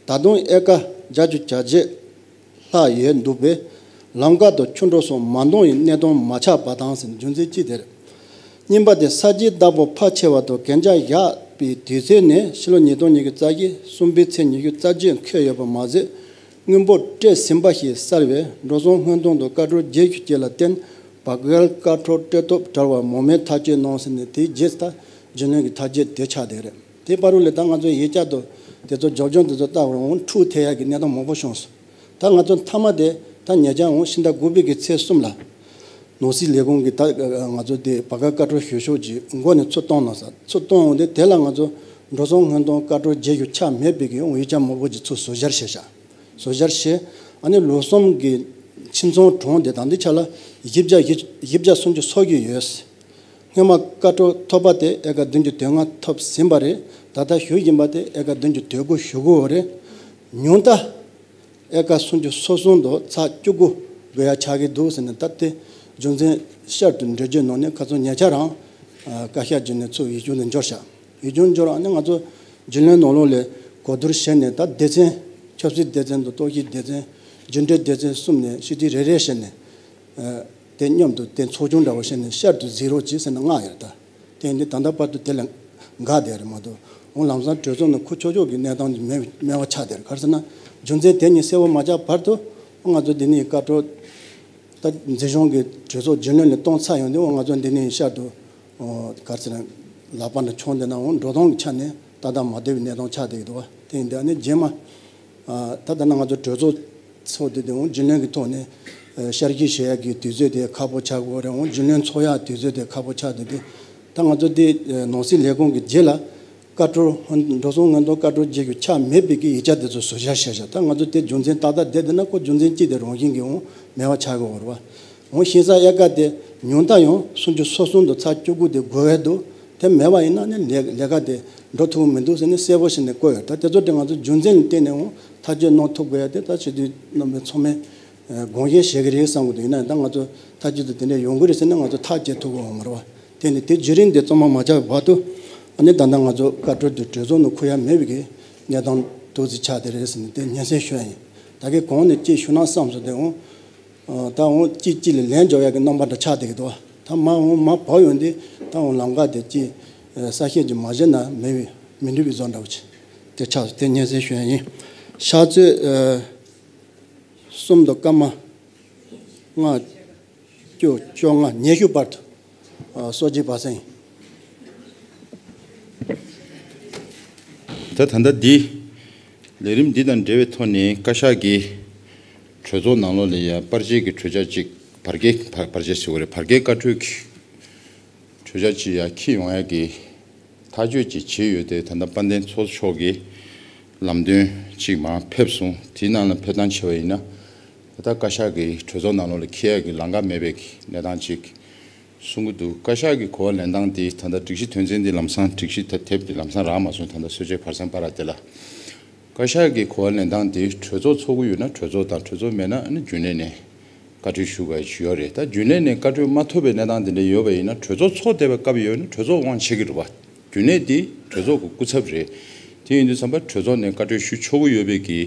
ད་དུང་ཨེ་ཀར་བརྒྱད་ཅུ་གྱ་བརྒྱད་ལྷག་ཡོད་འདུག་པས། ལམ་ཁ་དང་ཆུ་འགྲོ་སོགས་མ་འདང་བའི་གནད་དོན་མ་ཆགས་པ་དང་ཟེར། རྒྱུ་མཚན་གཅིག་དེ་རེད། གཉིས་པ་དེ་ས་བཅད་བདག་པོ་ཕལ་ཆེ་བ་དང་གན་རྒྱ་བཞག་ པའི་དུས་ཚོད་ནས་ཕྱི་ལོ་ཉིས་སྟོང་ཉི་ཤུ་རྩ་བཞི་གསུམ་པའི་ཚེས་ཉི་ཤུ་རྩ་བརྒྱད་འཁོད་ཡོད་པ་མ་ཟད། དངུལ་འབོར་སྤྲད་ཟིན་པ་ཞིག་གསར་བའི་འགྲོ་སོང་སྔོན་གཏོང་དང་བཀའ་འཁྲོལ་བརྒྱད་ཅུ་བཅས་ལ་བརྟེན། བར་བརྒལ་བཀའ་འཁྲོལ་སྤྲད་ཐབས་བྲལ་བ་མང་མོས་ཐག་གཅོད་གནང་ཟིན་ནས། དེའི་རྗེས་ད་རྒྱུན་ལས་ཀྱི་ཐག་གཅོད་དེ་ཆགས་བསྡད་རེད། དེ་བར་དུ་ལ་ད་ང་ཚོ་ཡིག་ཆ་དང་དེ་ཚོ་རྒྱབ་ལྗོངས་དེ་ཚོ་ལྟ་བར་འོང་འཁྲུག་ཐེབས་ཡག་གི་གནས་སྟངས་མང་པོ་བྱུང་སོང་། ད་ང་ཚོ་མཐའ་མ་དེ་ད་ཉེ་ཆར་འོང་ཕྱི་ཟླ་དགུ་པའི་གི་ཚེས་གསུམ་ལ། ནོར་སྲིད་ལས་ཁུངས་ཀྱིས་ད་ང་ཚོ་དེ་བར་བརྒལ་བཀའ་འཁྲོལ་ཞུ་ཕྱོགས་ཀྱི་མགོ་ནས་ཚུར་བཏང་གནང་ས་ཚུར་བཏང་འོང་དུས་དེ་ལ་ང་ཚོ་འགྲོ་སོང་སྔོན་གཏོང་བཀའ་འཁྲོལ་བརྒྱད་ཅུ་ཆགས་མེད་པའི་གི་འོང་ཡིག་ཆ་མང་པོ་ཅིག་ཚུར་བཟོ་བཞག་བྱས་ཤག་བཟོ་བཞག་བྱས། ཨ་ནི་ལོ་གསུམ་གྱི་ཁྱིམ་ཚང་གྲངས་དེ་ད་ལྟའི་ཆ་ལ་བཞི་བརྒྱ་བཞི་བཞི་བརྒྱ་སུམ་ཅུ་སོ་བརྒྱད་ཡོད། སྔོན་མ་བཀའ་འཁྲོལ་ཐོབ་པ་དེ་ཨེ་ཀར་བདུན་ཅུ་དོན་ལྔ་ཐོབ་ཟིན་པ་རེད། ད་ལྟ་ཞུ་བཞིན་པ་དེ་ཨེ་ཀར་བདུན་ཅུ་དོན་དགུ་ཞུ་དགོས་པ་རེད། ཉུང་མཐའ་ཨེ་ཀར་སུམ་ཅུ་སོ་གསུམ་དང་ཚེག་བཅུ་དགུ་དགོས་ཡ་ཆགས་ཀྱི་འདུག་ཟེར་ནས། ད་དེ་རྒྱུ་མཚན་བསྐྱར་དུ་འགྲེལ་བརྗོད་གནང་ནས། ཁ་སང་ཉེ་ཆར་རང་བཀའ་ཤག་བརྒྱུད་ནས་ཚུར་ཡིག་ཆུང་དེ་འབྱོར་ཤག་ཡིག་ཆུང་འབྱོར། ཨ་ནི་ང་ཚོ་རྒྱུན་ལས་ནང་ལོགས་ལ་གོ་བསྡུར་བྱས་ནས། ད་སྡེ་ཚན་ཆབ་སྲིད་སྡེ་ཚན་དང་རྟོག་ཞིབ་སྡེ་ཚན། རྒྱུན་འབྲེལ་སྡེ་ཚན་གསུམ་ནས་སྤྱི་འཐུས་རེ་རེ་བྱས་ནས། ཨ་དེ་མཉམ་དུ་དེ་ཚོགས་ཆུང་འདྲ་བོ་བྱས་ནས་བསྐྱར་དུ་གཟིགས་རོགས་གྱིས་ཟེར་ནས་མངགས་ཡོད་རེད། ད་དེ་ཡིན་དུས་ད་ལྟ་བར་དུ་དེ་ལ་འགག་བསྡད་རེད་མ་གཏོགས། འོང་ལམ་སང་གྲོས་ཚོགས་ནང་འཁུར་ཆོག་ཆོག་གི་གནས་སྟངས་ཀྱི་མེད་མེད་པ་ཆགས་བསྡད་རེད། ག་རེ་ཟེར་ན། རྒྱུ་མཚན་དེ་གཉིས་གསལ་པོ་མ་ཆགས་བར་དུ་ང་ཚོ་འདི་ནས་བཀའ་འཁྲོལ། ད་འཛིན་སྐྱོང་གི་གྲོས་ཚོགས་རྒྱུན་ལས་ནས་གཏོང་ཚར་ཡོང་དུས་ང་ཚོ་འདི་ནས་བསྐྱར་དུ་ག་རེ་ཟེར་ན། ལག་པ་ནས་མཆོང་བསྡད་ན་འོང་འགྲོ་སྟངས་ཀྱི་ཆ་ནས་ཏག་ཏག་མ་བདེ་བའི་གནས་སྟངས་ཆགས་བསྡད་ཀྱི་འདུག་བ། དེ་ཡིན་དུས་ཨ་ནི་རྗེས་མ། ཨ་ད་ལྟ་ན་ང་ཚོ་གྲོས་ཚོགས་ཚོགས་དུས་དེ་འོང་རྒྱུན་ལས་ཀྱི་ཐོག་ནས་ཨ་བསྐྱར་ཞིབ་བྱེད་ཡག་གི་དུས་ཚོད་དེ་ཁག་པོ་ཆགས་ཀྱི་ཡོད་རེད། འོང་རྒྱུན་ལས་འཚོགས་ཡག་དུས་ཚོད་དེ་ཁག་པོ་ཆགས་དུས་དེ། ད་ང་ཚོ་དེ་ཨ་ནོར་སྲིད་ལས་ཁུངས་ཀྱི་རྗེས་ལ་བཀའ་འཁྲོལ། འགྲོ་སོང་སྔོན་གཏོང་བཀའ་འཁྲོལ་བརྒྱད་ཅུ་ཆགས་མེད་པའི་གི་ཡིག་ཆ་དེ་ཚོ་བཟོ་བཞག་བྱས་བཞག་ད་ང་ཚོ་དེ་རྒྱུ་མཚན་ཏག་ཏག་བསྡད་བསྡད་ན་ཁོ་རྒྱུ་མཚན་གཅིག་དེ་རང་བཞིན་གྱིས་འོང་མེད་པ་ཆགས་ཀྱི་ཡོད་རེད་བ། འོང་ཞིང་ས་ཨེ་ཀར་དེ་ཉུང་མཐའ་ཡང་སུམ་ཅུ་སོ་གསུམ་དང་ཚེག་བཅུ་དགུ་དེ་དགོས་ཡས་འདུག་དེ་མེད་པ་ཡིན་ན་ནི་ལས་ལས་ཀ་དེ་འགྲོ་ཐུབ་ཀྱི་མི་འདུག་ཟེར་ནས་གསལ་པོ་བྱས་ནས་བཀོད་ཡོད། ད་དེ་ཚོ་དེ་ང་ཚོ་རྒྱུ་མཚན་ལ་བརྟེན་ནས་འོང་ཐག་གཅོད་གནང་ཐུབ་དགོས་ཡ་དེ་ད་སྤྱི་འཐུས་རྣམ་པ་ཚང་མས་དགོངས་བཞེས་བྱེད་ཀྱི་རེད་བསམ་གྱི་འདུག་ཡིན་ན་ད་ང་ཚོ་ཐག་གཅོད་དེ་དེ་འདྲ་ཡོང་གི་རེད་ཟེར་ན་ང་ཚོ་ཐག་བཅད་ཐུབ་ཀྱི་ཡོད་མ་རེད་བ། དེ་ནི་དེ་བརྒྱུད་རིམ་དེ་གཙང་མ་མ་ཆགས་བར་དུ། ཨ་ནི་ད་ལྟ་ང་ཚོ་བཀའ་འཁྲོལ་དེ་གྲོས་ཚོགས་ནང་འཁུར་ཡ་མེད་པའི་གི་གནས་སྟངས་འདུག་སེ་ཆགས་བསྡད་རེད་ཟེར་ནས་དེ་སྙན་སེང་ཞུ་ཡ་ཡིན། ད་གིན་གོང་ནས་གཅིག་ཞུ་ན་བསམ་སོང་། དེ་འོང་། ཨ་ད་འོང་གཅིག་གཅིག་ལ་ལན་འཇོག་ཡག་གི་རྣམ་པ་འདྲ་ཆགས་བསྡད་ཀྱི་འདུག་ད་མ་འོང་མ་བབས་ཡོང་དུས་ད་འོང་ལམ་ཁ་དེ་གཅིག་ཨ་གསལ་བཤད་ཅིག་མ་བྱས་ན་མི་མི་འགྲིག་པའི་བཟོ་འདྲ་བོ་ཅིག་དེ་ཆགས་སོང་། དེ་སྙན་སེང་ཞུ་ཡ་ཡིན། ཕྱག་ཚོད་ཨ་གསུམ་དང་སྐར་མ་ལྔ་བཅུ་བཅོ་ལྔ་ཉི་ཤུ་བར་དུ། ཨ་གསོལ་ཇ་བ་སེང་། ད་ད་ལྟ་འདི་ལས་རིམ་འདི་དང་འབྲེལ་བའི་ཐོག་ནས་བཀའ་ཤག་གིས་གྲོས་ཚོགས་ནང་ལོགས་ལ་ཡ་པར་ཆས་ཀྱི་གྲོས་འཆར་ཅིག་བར་བརྒལ་བར་བར་ཆད་ཟེར་དགོས་རེད། བར་བརྒལ་བཀའ་འཁྲོལ་གྱི་གྲོས་འཆར་ཅིག་ཡ་འཁྱེར་ཡོང་ཡ་གི་ཐག་གཅོད་ཅིག་བྱས་ཡོད་དེ། ད་ལྟ་དཔལ་ལྡན་ཚོགས་གཙོ་མཆོག་གིས་ལམ་སྟོན་ཅིག་མར་ཕེབས་སོང་། དེའི་ནང་ལ་ཕེབས་སྟངས་བྱས་པ་ཡིན་ན། ད་ལྟ་བཀའ་ཤག་གིས་གྲོས་ཚོགས་ནང་ལོགས་ལ་འཁྱེར་ཡ་གི་ལམ་ཁ་མེད་པའི་གི་གནས་སྟངས་ཅིག་གསུང་གི་འདུག་བཀའ་ཤག་གི་གོ་བ་ལེན་སྟངས་དེ་ད་ལྟ་སྒྲིག་གཞི་དོན་ཚན་དེ་ལམ་སང་སྒྲིག་གཞི་ཐེབས་དེ་ལམ་སང་རག་མ་སོང་། ད་ལྟ་གསོལ་ཇ་བ་སེང་པ་ར་དེ་ལ། བཀའ་ཤག་གི་གོ་བ་ལེན་སྟངས་དེ་གྲོས་ཚོགས་ཚོགས་ཀྱི་ཡོད་ན་གྲོས་ཚོགས་དང་། གྲོས་ཚོགས་མེད་ན་ཨ་ནི་རྒྱུན་ལས་ནས་བཀའ་འཁྲོལ་ཞུ་དགོས་ཡོད་རེད། ད་རྒྱུན་ལས་ནས་བཀའ་འཁྲོལ་མ་ཐོབ་པའི་གནས་སྟངས་དེ་འདྲ་ཡོད་པ་ཡིན་ན། གྲོས་ཚོགས་ཚོགས་བསྡད་པའི་སྐབས་ཡོད་ན་གྲོས་ཚོགས་དབང་ཆད་ཀྱི་རེད་བ། རྒྱུན་ལས་དེ་གྲོས་ཚོགས་ཀྱི་སྐུ་ཚབ་རེད། དེ་ཡིན་དུས་ཙམ་པ་གྲོས་ཚོགས་ནས་བཀའ་འཁྲོལ་ཞུ་ཆོག་གི་ཡོད་པའི་གི་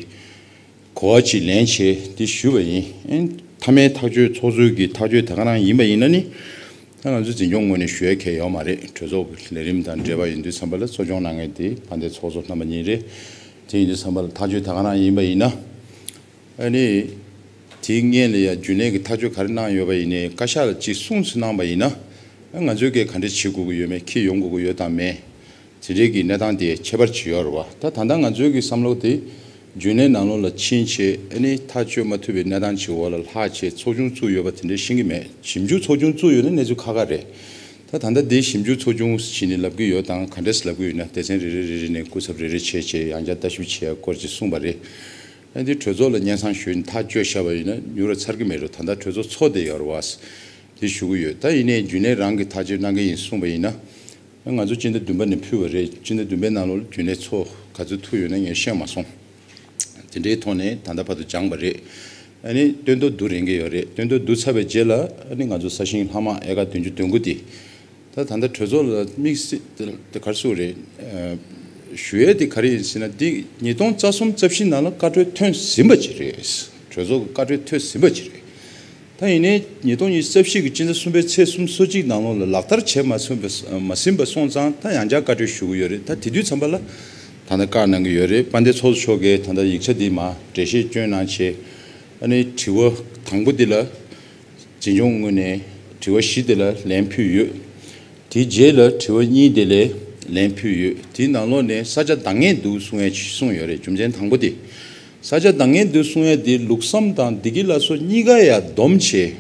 གོ་བ་ཅིག་ལེན་བྱས་དེ་ཞུས་པ་ཡིན། ཨེ་མཐའ་མའི་ཐག་གཅོད་ཚོགས་གཙོའི་གི་ཐག་གཅོད་ད་ག་རང་ཡིན་པ་ཡིན་ན་ནི། ད་ང་ཚོ་འཛིན་སྐྱོང་ངོས་ནས་ཞུ་ཡ་གང་ཡང་ཡོད་མ་རེད། གྲོས་ཚོགས་ཀྱི་ལས་རིམ་དང་འབྲེལ་བ་ཡིན་དུས་ཙམ་པ་ལ་གཙོ་སྐྱོང་གནང་མཁན་དེ་དཔལ་ལྡན་ཚོགས་གཙོ་རྣམ་པ་གཉིས་རེད། དེ་ཡིན་དུས་ཙམ་པ་ལ་ཐག་གཅོད་ད་ག་རང་ཡིན་པ་ཡིན་ན། ཨ་ནི་དེའི་སྔོན་ལ་ཡ་རྒྱུན་ལས་ཀྱིས་ཐག་གཅོད་ག་རེ་གནང་ཡོད་པ་ཡིན་ནའི་བཀའ་ཤག་ལ་ཅིག་གསུངས་ཚུལ་གནང་པ་ཡིན་ན། ང་ཚོས་གས་ག་འདྲ་བྱེད་དགོས་ཀྱི་ཡོད་མེད། འཁྱེར་ཡོང་དགོས་ཀྱི་ཡོད་དམ་མེད། དེ་འདྲའི་གི་གནས་སྟངས་དེ་ཁྱད་པར་ཅིག་ཡོད་རེད་བ། ད་ད་ལྟ་ང་ཚོའི་གི་བསམ་བློ་དེ་རྒྱུན་ལས་ནང་ལོགས་ལ་ཕྱིན་བྱས་ཨ་ནི་ཐག་གཅོད་མ་ཐུབ་པའི་གནས་སྟངས་ཅིག་འོག་ལ་ལྷག་བྱས་ཚོགས་ཆུང་བཙུགས་ཡོད་པ་དེ་འདྲ་ཤེས་ཀྱི་མེད། ཞིབ་འཇུག་ཚོགས་ཆུང་བཙུགས་ཡོད་ན་གནས་ཚུལ་ཁག་ཁག་རེད། ད་ད་ལྟ་འདི་ཞིབ་འཇུག་ཚོགས་ཆུང་ཟེར་ནས་ལབ་ཀྱི་ཡོད་དང་ག་འདྲས་ལབ་ཀྱི་ཡོད་ན། སྡེ་ཚན་རེ་རེ་རེ་རེ་ནས་སྐུ་ཚབ་རེ་རེ་བྱས་བྱས་ཡང་བསྐྱར་ལྟ་ཞིབ་བྱེད་ཡ་སྐོར་ཅིག་གསུངས་པ་རེད། ཨ་འདི་གྲོས་ཚོགས་ལ་སྙན་སེང་ཞུས་ནས་ཐག་གཅོད་བཞག་པ་ཡིན་ན་མྱུར་བ་ཚར་གྱི་མེད་རུང་ད་ལྟ་གྲོས་ཚོགས་ཚོགས་བསྡད་ཡོད་རེད་བ། དེ་ཞུ་གི་ཡོད། ད་ཡིན་ནའི་རྒྱུན་ལས་རང་གིས་ཐག་གཅོད་གནང་གི་ཡིན་གསུངས་པ་ཡིན་ན། ང་ཚོ་སྤྱི་ཟླ་བདུན་པ་ནས་ཕུལ་བ་རེད། སྤྱི་ཟླ་བདུན་པའི་ནང་ལོགས་ལ་རྒྱུན་ལས་ཚོགས་ག་ཚོད་ཐུག་ཡོད་ན་ངས་ཤེས་མ་སོང་། དེ་འདྲའི་ཐོག་ནས་ད་ལྟ་བར་དུ་སྦྱངས་པ་རེད། ཨ་ནི་སྟོན་ཐོ་བསྡུ་རན་གྱི་ཡོད་རེད། སྟོན་ཐོ་བསྡུ་ཚར་བའི་རྗེས་ལ་ཨ་ནི་ང་ཚོ་ས་ཞིང་ལྷག་མ་ཨེ་ཀར་བདུན་ཅུ་དོན་དགུ་དེ། ད་ད་ལྟ་གྲོས་ཚོགས་ལ་དམིགས་བསལ་དེ་ག་རེ་ཟེར་དགོས་རེད། ཨ་ཞུ་ཡས་དེ་ག་རེ་ཡིན་ཟེར་ན། འདི་ཉིས་སྟོང་རྩ་གསུམ་རྩ་བཞི་ནང་ལ་བཀའ་འཁྲོལ་ཐོན་ཟིན་པ་ཅིག་རེད། གྲོས་ཚོགས་ཀྱི་བཀའ་འཁྲོལ་ཐོན་ཟིན་པ་ཅིག་རེད། ད་ ད་ཡིན་ནའི་ཉིས་སྟོང་ཉི་ཤུ་རྩ་བཞི་གི་སྤྱི་ཟླ་གསུམ་པའི་ཚེས་སུམ་ཅུ་སོ་གཅིག་ནང་ལོགས་ལ་ལག་བསྟར་བྱས་མ་ཟིན་པ་མ་ཟིན་པ་སོང་ཙང་ད་ཡང་བསྐྱར་བཀའ་འཁྲོལ་ཞུ་གི་ཡོད་རེད། ད་དེ་དུས་ཙམ་པ་ལ་ད་ལྟ་བཀའ་གནང་གི་ཡོད་རེད། དཔལ་ལྡན་ཚོགས་གཙོ་མཆོག་གིས་ད་ལྟ་ཡིག་ཆ་འདི་མར་འགྲེལ་བཤད་སྐྱོན་གནང་བྱས། ཨ་ནི་དྲི་བ་དང་པོ་འདི་ལ་འཛིན་སྐྱོང་ངོས་ནས་དྲི་བ་བཞི་འདི་ལ་ལན་ཕུལ་ཡོད། དེའི་རྗེས་ལ་དྲི་བ་གཉིས་དེ་ལ་ལན་ཕུལ་ཡོད། དེའི་ནང་ལོགས་ནས་ས་ཆ་འདང་ངེས་འདུག་གསུང་ཡ་གསུངས་ཡོད་རེད། རྒྱུ་མཚན་དང་པོ་དེ། ས་ཆ་འདང་ངེས་འདུག་གསུང་ཡ་དེ་ལུགས་བསམ་དང་བདེ་སྐྱིད་སླར་གསོ་གཉིས་ཀ་ཡ་བསྡོམས་བྱས།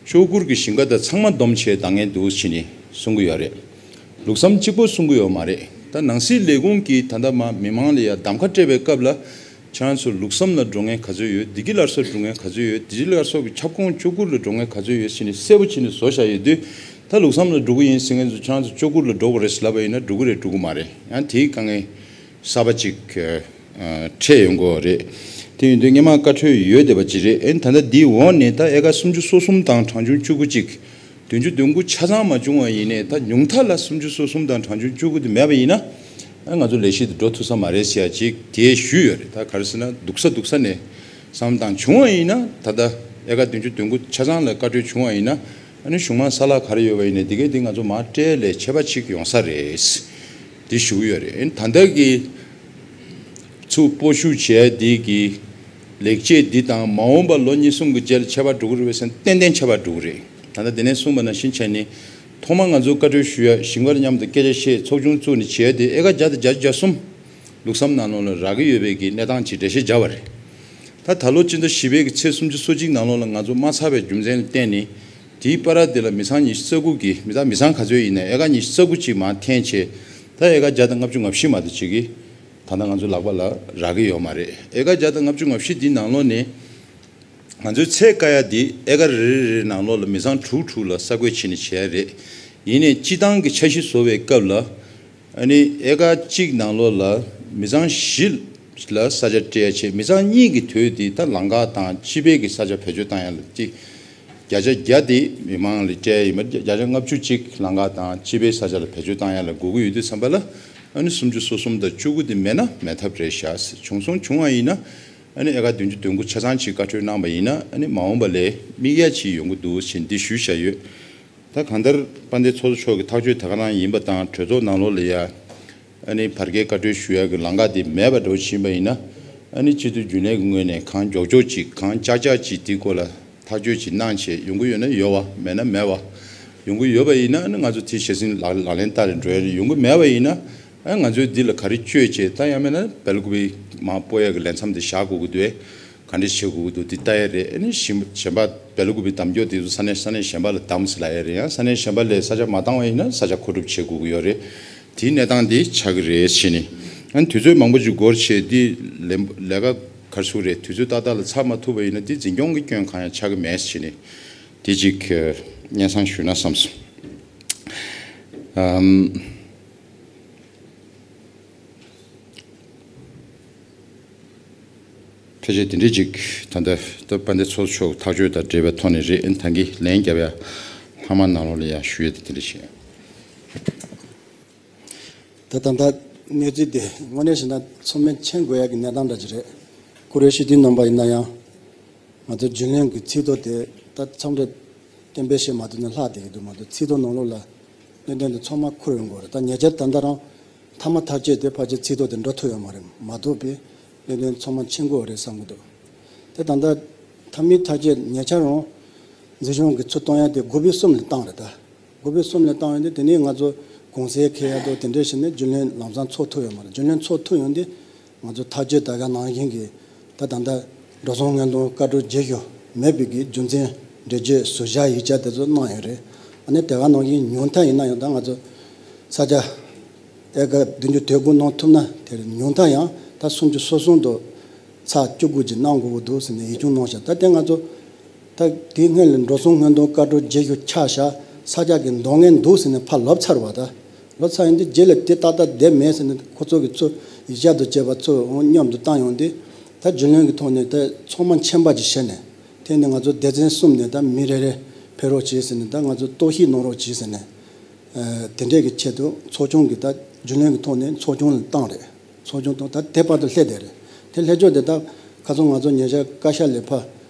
ལྕོག་གུར་གྱི་ཞིང་ཁ་དང་ཚང་མ་བསྡོམས་བྱས་འདང་ངེས་འདུག་ཕྱིན་ནས་གསུང་གི་ཡོད་རེད། ལུགས་བསམ་གཅིག་པོ་གསུང་གི་ཡོད་མ་རེད། ད་ནང་སྲིད་ལས་ཁུངས་ཀྱིས་ད་ལྟ་མ་མི་མང་ལ་ཡ་གདམ་ཁ་སྤྲད་པའི་སྐབས་ལ། ཁྱེད་རང་ཚོ་ལུགས་བསམ་ལ་འགྲོ་མཁན་ག་ཚོད་ཡོད། བདེ་སྐྱིད་སླར་གསོར་འགྲོ་མཁན་ག་ཚོད་ཡོད། བདེ་སྐྱིད་སླར་གསོ་གི་ཁྱབ་ཁོངས་ལྕོག་གུར་ལ་འགྲོ་མཁན་ག་ཚོད་ཡོད་ཟེར་ནས་གསལ་པོ་བྱས་ནས་བཟོ་བཞག་ཡོད་དུས། ད་ལུགས་བསམ་ལ་འགྲོ་གི་ཡིན་ཟེར་མཁན་ཚོ་ཁྱེད་རང་ཚོ་ལྕོག་གུར་ལ་འགྲོ་དགོས་རེད་ཟེར་ལབ་པ་ཡིན་ན་འགྲོ་གི་རེད་འགྲོ་གི་མ་རེད། ཡང་དེའི་དཀའ་ངལ་གསར་པ་ཅིག་ཨ་འཕྲད་ཡོང་གི་རེད། དེ་ཡིན་དུས་སྔོན་མ་བཀའ་འཁྲོལ་ཡོད་བསྡད་པ་ཅིག་རེད། ཨེ་ད་ལྟ་འདིའི་འོག་ནས་ད་ཨེ་ཀར་སུམ་ཅུ་སོ་གསུམ་དང་གྲངས་ཆུང་བཅུ་དགུ་ཅིག་བདུན་ཅུ་དོན་དགུ་ཆ་ཚང་མ་བྱུང་བ་ཡིན་ནའི་ད་ཉུང་མཐའ་ལ་སུམ་ཅུ་སོ་གསུམ་དང་གྲངས་ཆུང་བཅུ་དགུ་དེ་མེད་པ་ཡིན་ན། ཨ་ང་ཚོ་ལས་གཞི་དེ་འགྲོ་ཐུབ་ས་མ་རེད་ཟེར་ཡ་ཅིག་དེ་ཞུས་ཡོད་རེད། ད་ག་རེ་ཟེར་ན་སྡུག་ས་སྡུག་ས་ནས་བསམ་བློ་བཏང་བྱུང་བ་ཡིན་ན་ད་ལྟ་ཨེ་ཀར་བདུན་ཅུ་དོན་དགུ་ཆ་ཚང་ལ་བཀའ་འཁྲོལ་བྱུང་བ་ཡིན་ན། ཨ་ནི་གཞུང་མང་ས་ལག་ག་རེ་ཡོད་པ་ཡིན་ནའི་དེ་གས་དེ་ང་ཚོ་མར་སྤྲད་ལས་ཆད་པ་ཅིག་ཡོང་ས་རེད། དེ་ཞུ་གི་ཡོད་རེད། ཨ་ནི་ད་ལྟ་གི་ཚུར་སྤོ་བཤུད་བྱས་དེ་གི་ལེགས་སྐྱེས་འདི་དང་མ་འོངས་པ་ལོ་གཉིས་གསུམ་གྱི་རྗེས་ལ་ཁྱད་པར་འགྲོ་གི་རེད་པས་ཟེར་ན་ཏན་ཏན་ཁྱད་པར་འགྲོ་གི་རེད། ད་ལྟ་དེ་ནས་གསུངས་པ་ནང་བཞིན་བྱས་ནས་ཐོག་མར་ང་ཚོ་བཀའ་འཁྲོལ་ཞུ་ཡ་ཞིང་པ་མཉམ་དུ་སྐད་ཆ་བཤད་ཚོགས་ཆུང་བཙུགས་ནས་བྱས་ཏེ་ཨེ་ཀར་བརྒྱ་དང་བརྒྱད་ཅུ་གྱ་གསུམ་ལུགས་བསམ་ནང་ལོགས་ལ་རག་གི་ཡོད་པའི་གི་གནས་སྟངས་ཅིག་འགྲེལ་བཤད་བརྒྱབ་པ་རེད། ད་ད་ལོ་སྤྱི་ཟླ་བཞི་པའི་གི་ཚེས་སུམ་ཅུ་སོ་གཅིག་ནང་ལོགས་ལ་ང་ཚོ་མ་ཚར་བའི་རྒྱུ་མཚན་ལ་བརྟེན་ནས་དེའི་བར་དེ་ལ་མི་ཚང་ཉི་ཤུ་རྩ་དགུ་གི་མི་ཚང་མི་ཚང་ག་ཚོད་ཡིན་ན་ཨེ་ཀར་ཉི་ཤུ་རྩ་དགུ་ཅིག་མར་འཐེན་བྱས་ད་ཨེ་ཀར་བརྒྱ་དང་ལྔ་བཅུ་ང་བཞི་མ་གཏོགས་ཅིག་གི་ད་ལྟ་ང་ཚོའི་ལག་པ་ལ་རག་གི་ཡོད་མ་རེད། ཨེ་ཀར་བརྒྱ་དང་ལྔ་བཅུ་ང་བཞི་འདིའི་ནང་ལོགས་ནས་ང་ཚོའི་ཚད་བཀག་ཡ་འདི་ཨེ་ཀར་རེ་རེ་རེའི་ནང་ལོགས་ལ་མི་ཚང་དྲུག་དྲུག་ལ་གསར་བགོས་བྱས་ནས་བྱས་རེད། ཡིན་ནའི་སྤྱི་བཏང་གི་འཆར་གཞི་བཟོ་བའི་སྐབས་ལ་ཨ་ནི་ཨེ་ཀར་གཅིག་ནང་ལོགས་ལ་མི་ཚང་བཞི་ལ་ས་ཆ་སྤྲད་ཡ་བྱས། མི་ཚང་གཉིས་ཀྱི་དོད་དེ་ད་ལམ་ཁ་དང་སྤྱི་པའི་གི་ས་ཆ་བེད་སྤྱོད་བཏང་ཡ་ལ་གཅིག་བརྒྱ་ཆ་བརྒྱ་དེ་མི་མང་ལ་སྤྲད་ཡིན་པ། བརྒྱ་ཆ་ལྔ་བཅུ་གཅིག་ལམ་ཁ་དང་སྤྱི་པའི་ས་ཆ་ལ་བེད་སྤྱོད་བཏང་ཡ་ལ་དགོས་ཀྱི་ཡོད་དུས་ཙམ་པ་ལ་ཨ་ནི་སུམ་ཅུ་སོ་གསུམ་དང་བཅུ་དགུ་དེ་མེད་ན་མེད་ཐབས་རེད་ཤག་བྱུང་སོང་བྱུང་བ་ཡིན་ན་ཨ་ནི་ཨེ་ཀར་བདུན་ཅུ་དོན་དགུ་ཆ་ཚང་ཅིག་བཀའ་འཁྲོལ་གནང་པ་ཡིན་ན་ཨ་ནི་མ་འོངས་པ་ལས་དམིགས་ཡ་ཅིག་ཡོང་གི་འདུག་ཅེས་འདི་ཞུས་བཞག་ཡོད། ད་གང་ལྟར་དཔལ་ལྡན་ཚོགས་གཙོ་མཆོག་གི་ཐག་གཅོད་དེ་ག་རང་ཡིན་པ་དང་གྲོས་ཚོགས་ནང་ལོགས་ལ་ཡ། ཨ་ནི་བར་བརྒལ་བཀའ་འཁྲོལ་ཞུ་ཡག་གི་ལམ་ཁ་དེ་མེད་པ་འདྲ་བོ་ཕྱིན་པ་ཡིན་ན། ཨ་ནི་སྤྱི་འཐུས་རྒྱུན་ལས་ཀྱི་ངོས་ནས་གང་མགྱོགས་མགྱོགས་ཅིག་གང་ལྕགས་ལྕགས་ཅིག་དེའི་སྐོར་ལ་ཐག་གཅོད་ཅིག་གནང་བྱས་ཡོང་གི་ཡོད་ན་ཡོད་པ། མེད་ན་མེད་པ། ཡོང་གི་ཡོད་པ་ཡིན་ན་ཨ་ནི་ང་ཚོ་དེ་གཞི་འཛིན་ལག་ལག་ལེན་བསྟར་རེ་འགྲོ་ཡ་རེད། ཡོང་གི་མེད་པ་ཡིན་ན་ཨ་ང་ཚོས་འདི་ལ་ག་རེ་བཅོས་བྱས་ད་ཡང་མིན་ན་སྦེལ་ཀོབ་མར་སྤོ་ཡག་གི་ལས་མཚམས་དེ་བཞག་དགོས་ཀྱི་འདུག་གས། ག་འདྲ་བྱེད་དགོས་ཀྱི་འདུག་འདི་ལྟ་ཡ་རེད། ཨ་ནི་གཞན་གཞན་པ་སྦེལ་ཀོབ་གདམ་རྒྱུ་དེ་ཚོ་ས་གནས་ས་གནས་གཞན་པ་ལ་གདམ་ཟེར་ལབ་ཡ་རེད། ཡང་ས་གནས་གཞན་པ་ལས་ས་ཆ་མ་བཏང་བ་ཡིན་ན་ས་ཆ་མཁོ་སྒྲུབ་བྱེད་དགོས་ཀྱི་ཡོད་རེད། དེའི་གནས་སྟངས་དེ་ཆགས་ཀྱི་རེད་ཟེར་ནས། ཨ་ནི་དུས་ཚོད་མང་པོ་ཅིག་འགོར་བྱས་འདི་ལས་ལས་ཀ་ག་རེ་ཟེར་དགོས་རེད། དུས་ཚོད་ཏག་ཏག་ལ་ཚར་མ་ཐུབ་པ་ཡིན་ན་འདི་འཛིན་སྐྱོང་གི་སྐྱོན་གང་ཡང་ཆགས་ཀྱི་མེད་ཟེར་ནས་དེ་ཅིག་སྙན་སེང་ཞུས་ན་བསམ་སོང་། ཨམ། ཕལ་ཆེར་དེ་འདྲའི་ཅིག་ད་ལྟ་ད་དཔལ་ལྡན་ཚོགས་གཙོ་མཆོག་ཐག་གཅོད་དང་འབྲེལ་བའི་ཐོག་ནས་རེད། ཨ་ནི་ད་གིན་ལན་བརྒྱབ་ཡ་ལྷག་མ་ནང་ལོགས་ལ་ཡང་ཞུ་ཡས་དེ་དེ་འདྲ་ཞིག་ད་ད་ལྟ་གནས་ཚུལ་དེ་དངོས་གནས་བྱས་ན་ཚང་མས་མཁྱེན་དགོས་ཡ་གི་གནས་སྟངས་འདྲ་ཅིག་རེད། ཁོ་རེ་ཞུ་དུས་རྣམ་པ་ཡིན་ན་ཡང་ང་ཚོ་རྒྱུན་ལས་ཀྱི་ཚིག་ཐོ་དེ་ད་མཚམས་རེ་གཏན་འབེབས་བྱེད་མ་ཐུབ་ན་ལྷག་བསྡད་ཀྱི་འདུག་མ་གཏོགས་ཚིག་ཐོ་ནང་ལོགས་ལ་གནད་དོན་དེ་ཚང་མ་འཁུར་ཡོང་དགོས་རེད། ད་ཉེ་ཆར་ད་ལྟ་རང་མཐའ་མ་ཐག་གཅོད་དེ་ཕལ་ཆེར་ཚིག་ཐོ་དེ་འགྲོ་ཐུབ་ཡོད་མ་རེད། མ་གཏོགས་པའི་གནད་དོན་ཚང་མ་མཁྱེན་དགོས་རེད་བསམ་གྱི་འདུག་དེ་ད་ལྟ་མཐའ་མའི་ཐག་གཅོད་ཉེ་ཆར་རང་འཛིན་སྐྱོང་གི་ཚུར་གཏོང་ཡ་དེ་དགུ་པའི་གསུམ་ལ་བཏང་རེད། ད་དགུ་པའི་གསུམ་ལ་བཏང་ཡོང་དུས་དེ་ནས་ང་ཚོ་གུང་སེང་འཁེལ་ཡ་དང་དེ་འདྲ་བྱས་ནས་རྒྱུན་ལས་ལམ་སང་ཚོགས་ཐུབ་ཡོད་མ་རེད། རྒྱུན་ལས་ཚོགས་ཐུབ་ཡོང་དུས་ང་ཚོ་ཐག་གཅོད་ད་ག་ནང་བཞིན་གྱི་ད་ད་ལྟ་འགྲོ་སོང་སྔོན་གཏོང་བཀའ་འཁྲོལ་བརྗེ་ཞུ་མེད་པའི་གི་རྒྱུ་མཚན་འགྲེལ་བརྗོད་ཟུར་བཞག་ཡིག་ཆ་དེ་ཚོ་གནང་ཡོད་རེད། ཨ་ནི་དེ་ག་ནང་བཞིན་ཉུང་མཐའ་ཡིན་ན་ཡང་ད་ང་ཚོ་ས་ཆ་ཨེ་ཀར་བདུན་ཅུ་དོན་དགུ་གནང་ཐུབ་ན་དེར་ཉུང་མཐའ་ཡང་ད་སུམ་ཅུ་སོ་གསུམ་དང་ཚེག་བཅུ་དགུ་ཅིག་གནང་དགོས་ཀྱི་འདུག་ཟེར་ནས་ཡིག་ཆུང་གནང་ཤག་ད་དེ་ང་ཚོ་ད་དེའི་སྔོན་ལ་འགྲོ་སོང་སྔོན་གཏོང་བཀའ་འཁྲོལ་བརྗེ་ཞུ་ཆགས་ཤག་ས་ཆ་གི་འདང་ངེས་འདུག་ཟེར་ནས་ཕར་ལབ་ཚར་བ། ད་ལབ་ཚར་ཡོང་དུས་རྗེས་ལ་དེ་ཏག་ཏག་བསྡད་མེད་ཟེར་ནས་ཁོ་ཚོ་གི་ཚུར་ཡིག་ཆ་དང་བཅས་པ་ཚུར་མཉམ་དུ་བཏང་ཡོང་དུས་ད་རྒྱུན་ལས་ཀྱི་ཐོག་ནས་ད་ཚང་མ་མཁྱེན་པ་ཅིག་བྱས་ནས་དེ་ནས་ང་ཚོ་སྡེ་ཚན་གསུམ་ནས་ད་མི་རེ་རེ་ཕེབས་རོགས་གྱིས་ཟེར་ནས་ད་ང་ཚོ་རྟོག་ཞིབ་གནང་རོགས་གྱིས་ཟེར་ནས་དེ་འདྲས་ཀྱི་ཆེད་དུ་ཚོགས་ཆུང་གི་ད་རྒྱུན་ལས་ཀྱི་ཐོག་ནས་ཚོགས་ཆུང་ལ་བཏང་རེད། ཚོགས་ཆུང་དང་ད་དེ་བར་དུ་སླེབས་བསྡད་རེད། དེ་སླེབས་ཕྱོགས་དེ་ད་ཁ་སང་ང་ཚོ་ཉེ་ཆར་བཀའ་ཤག་ལས་ཕར་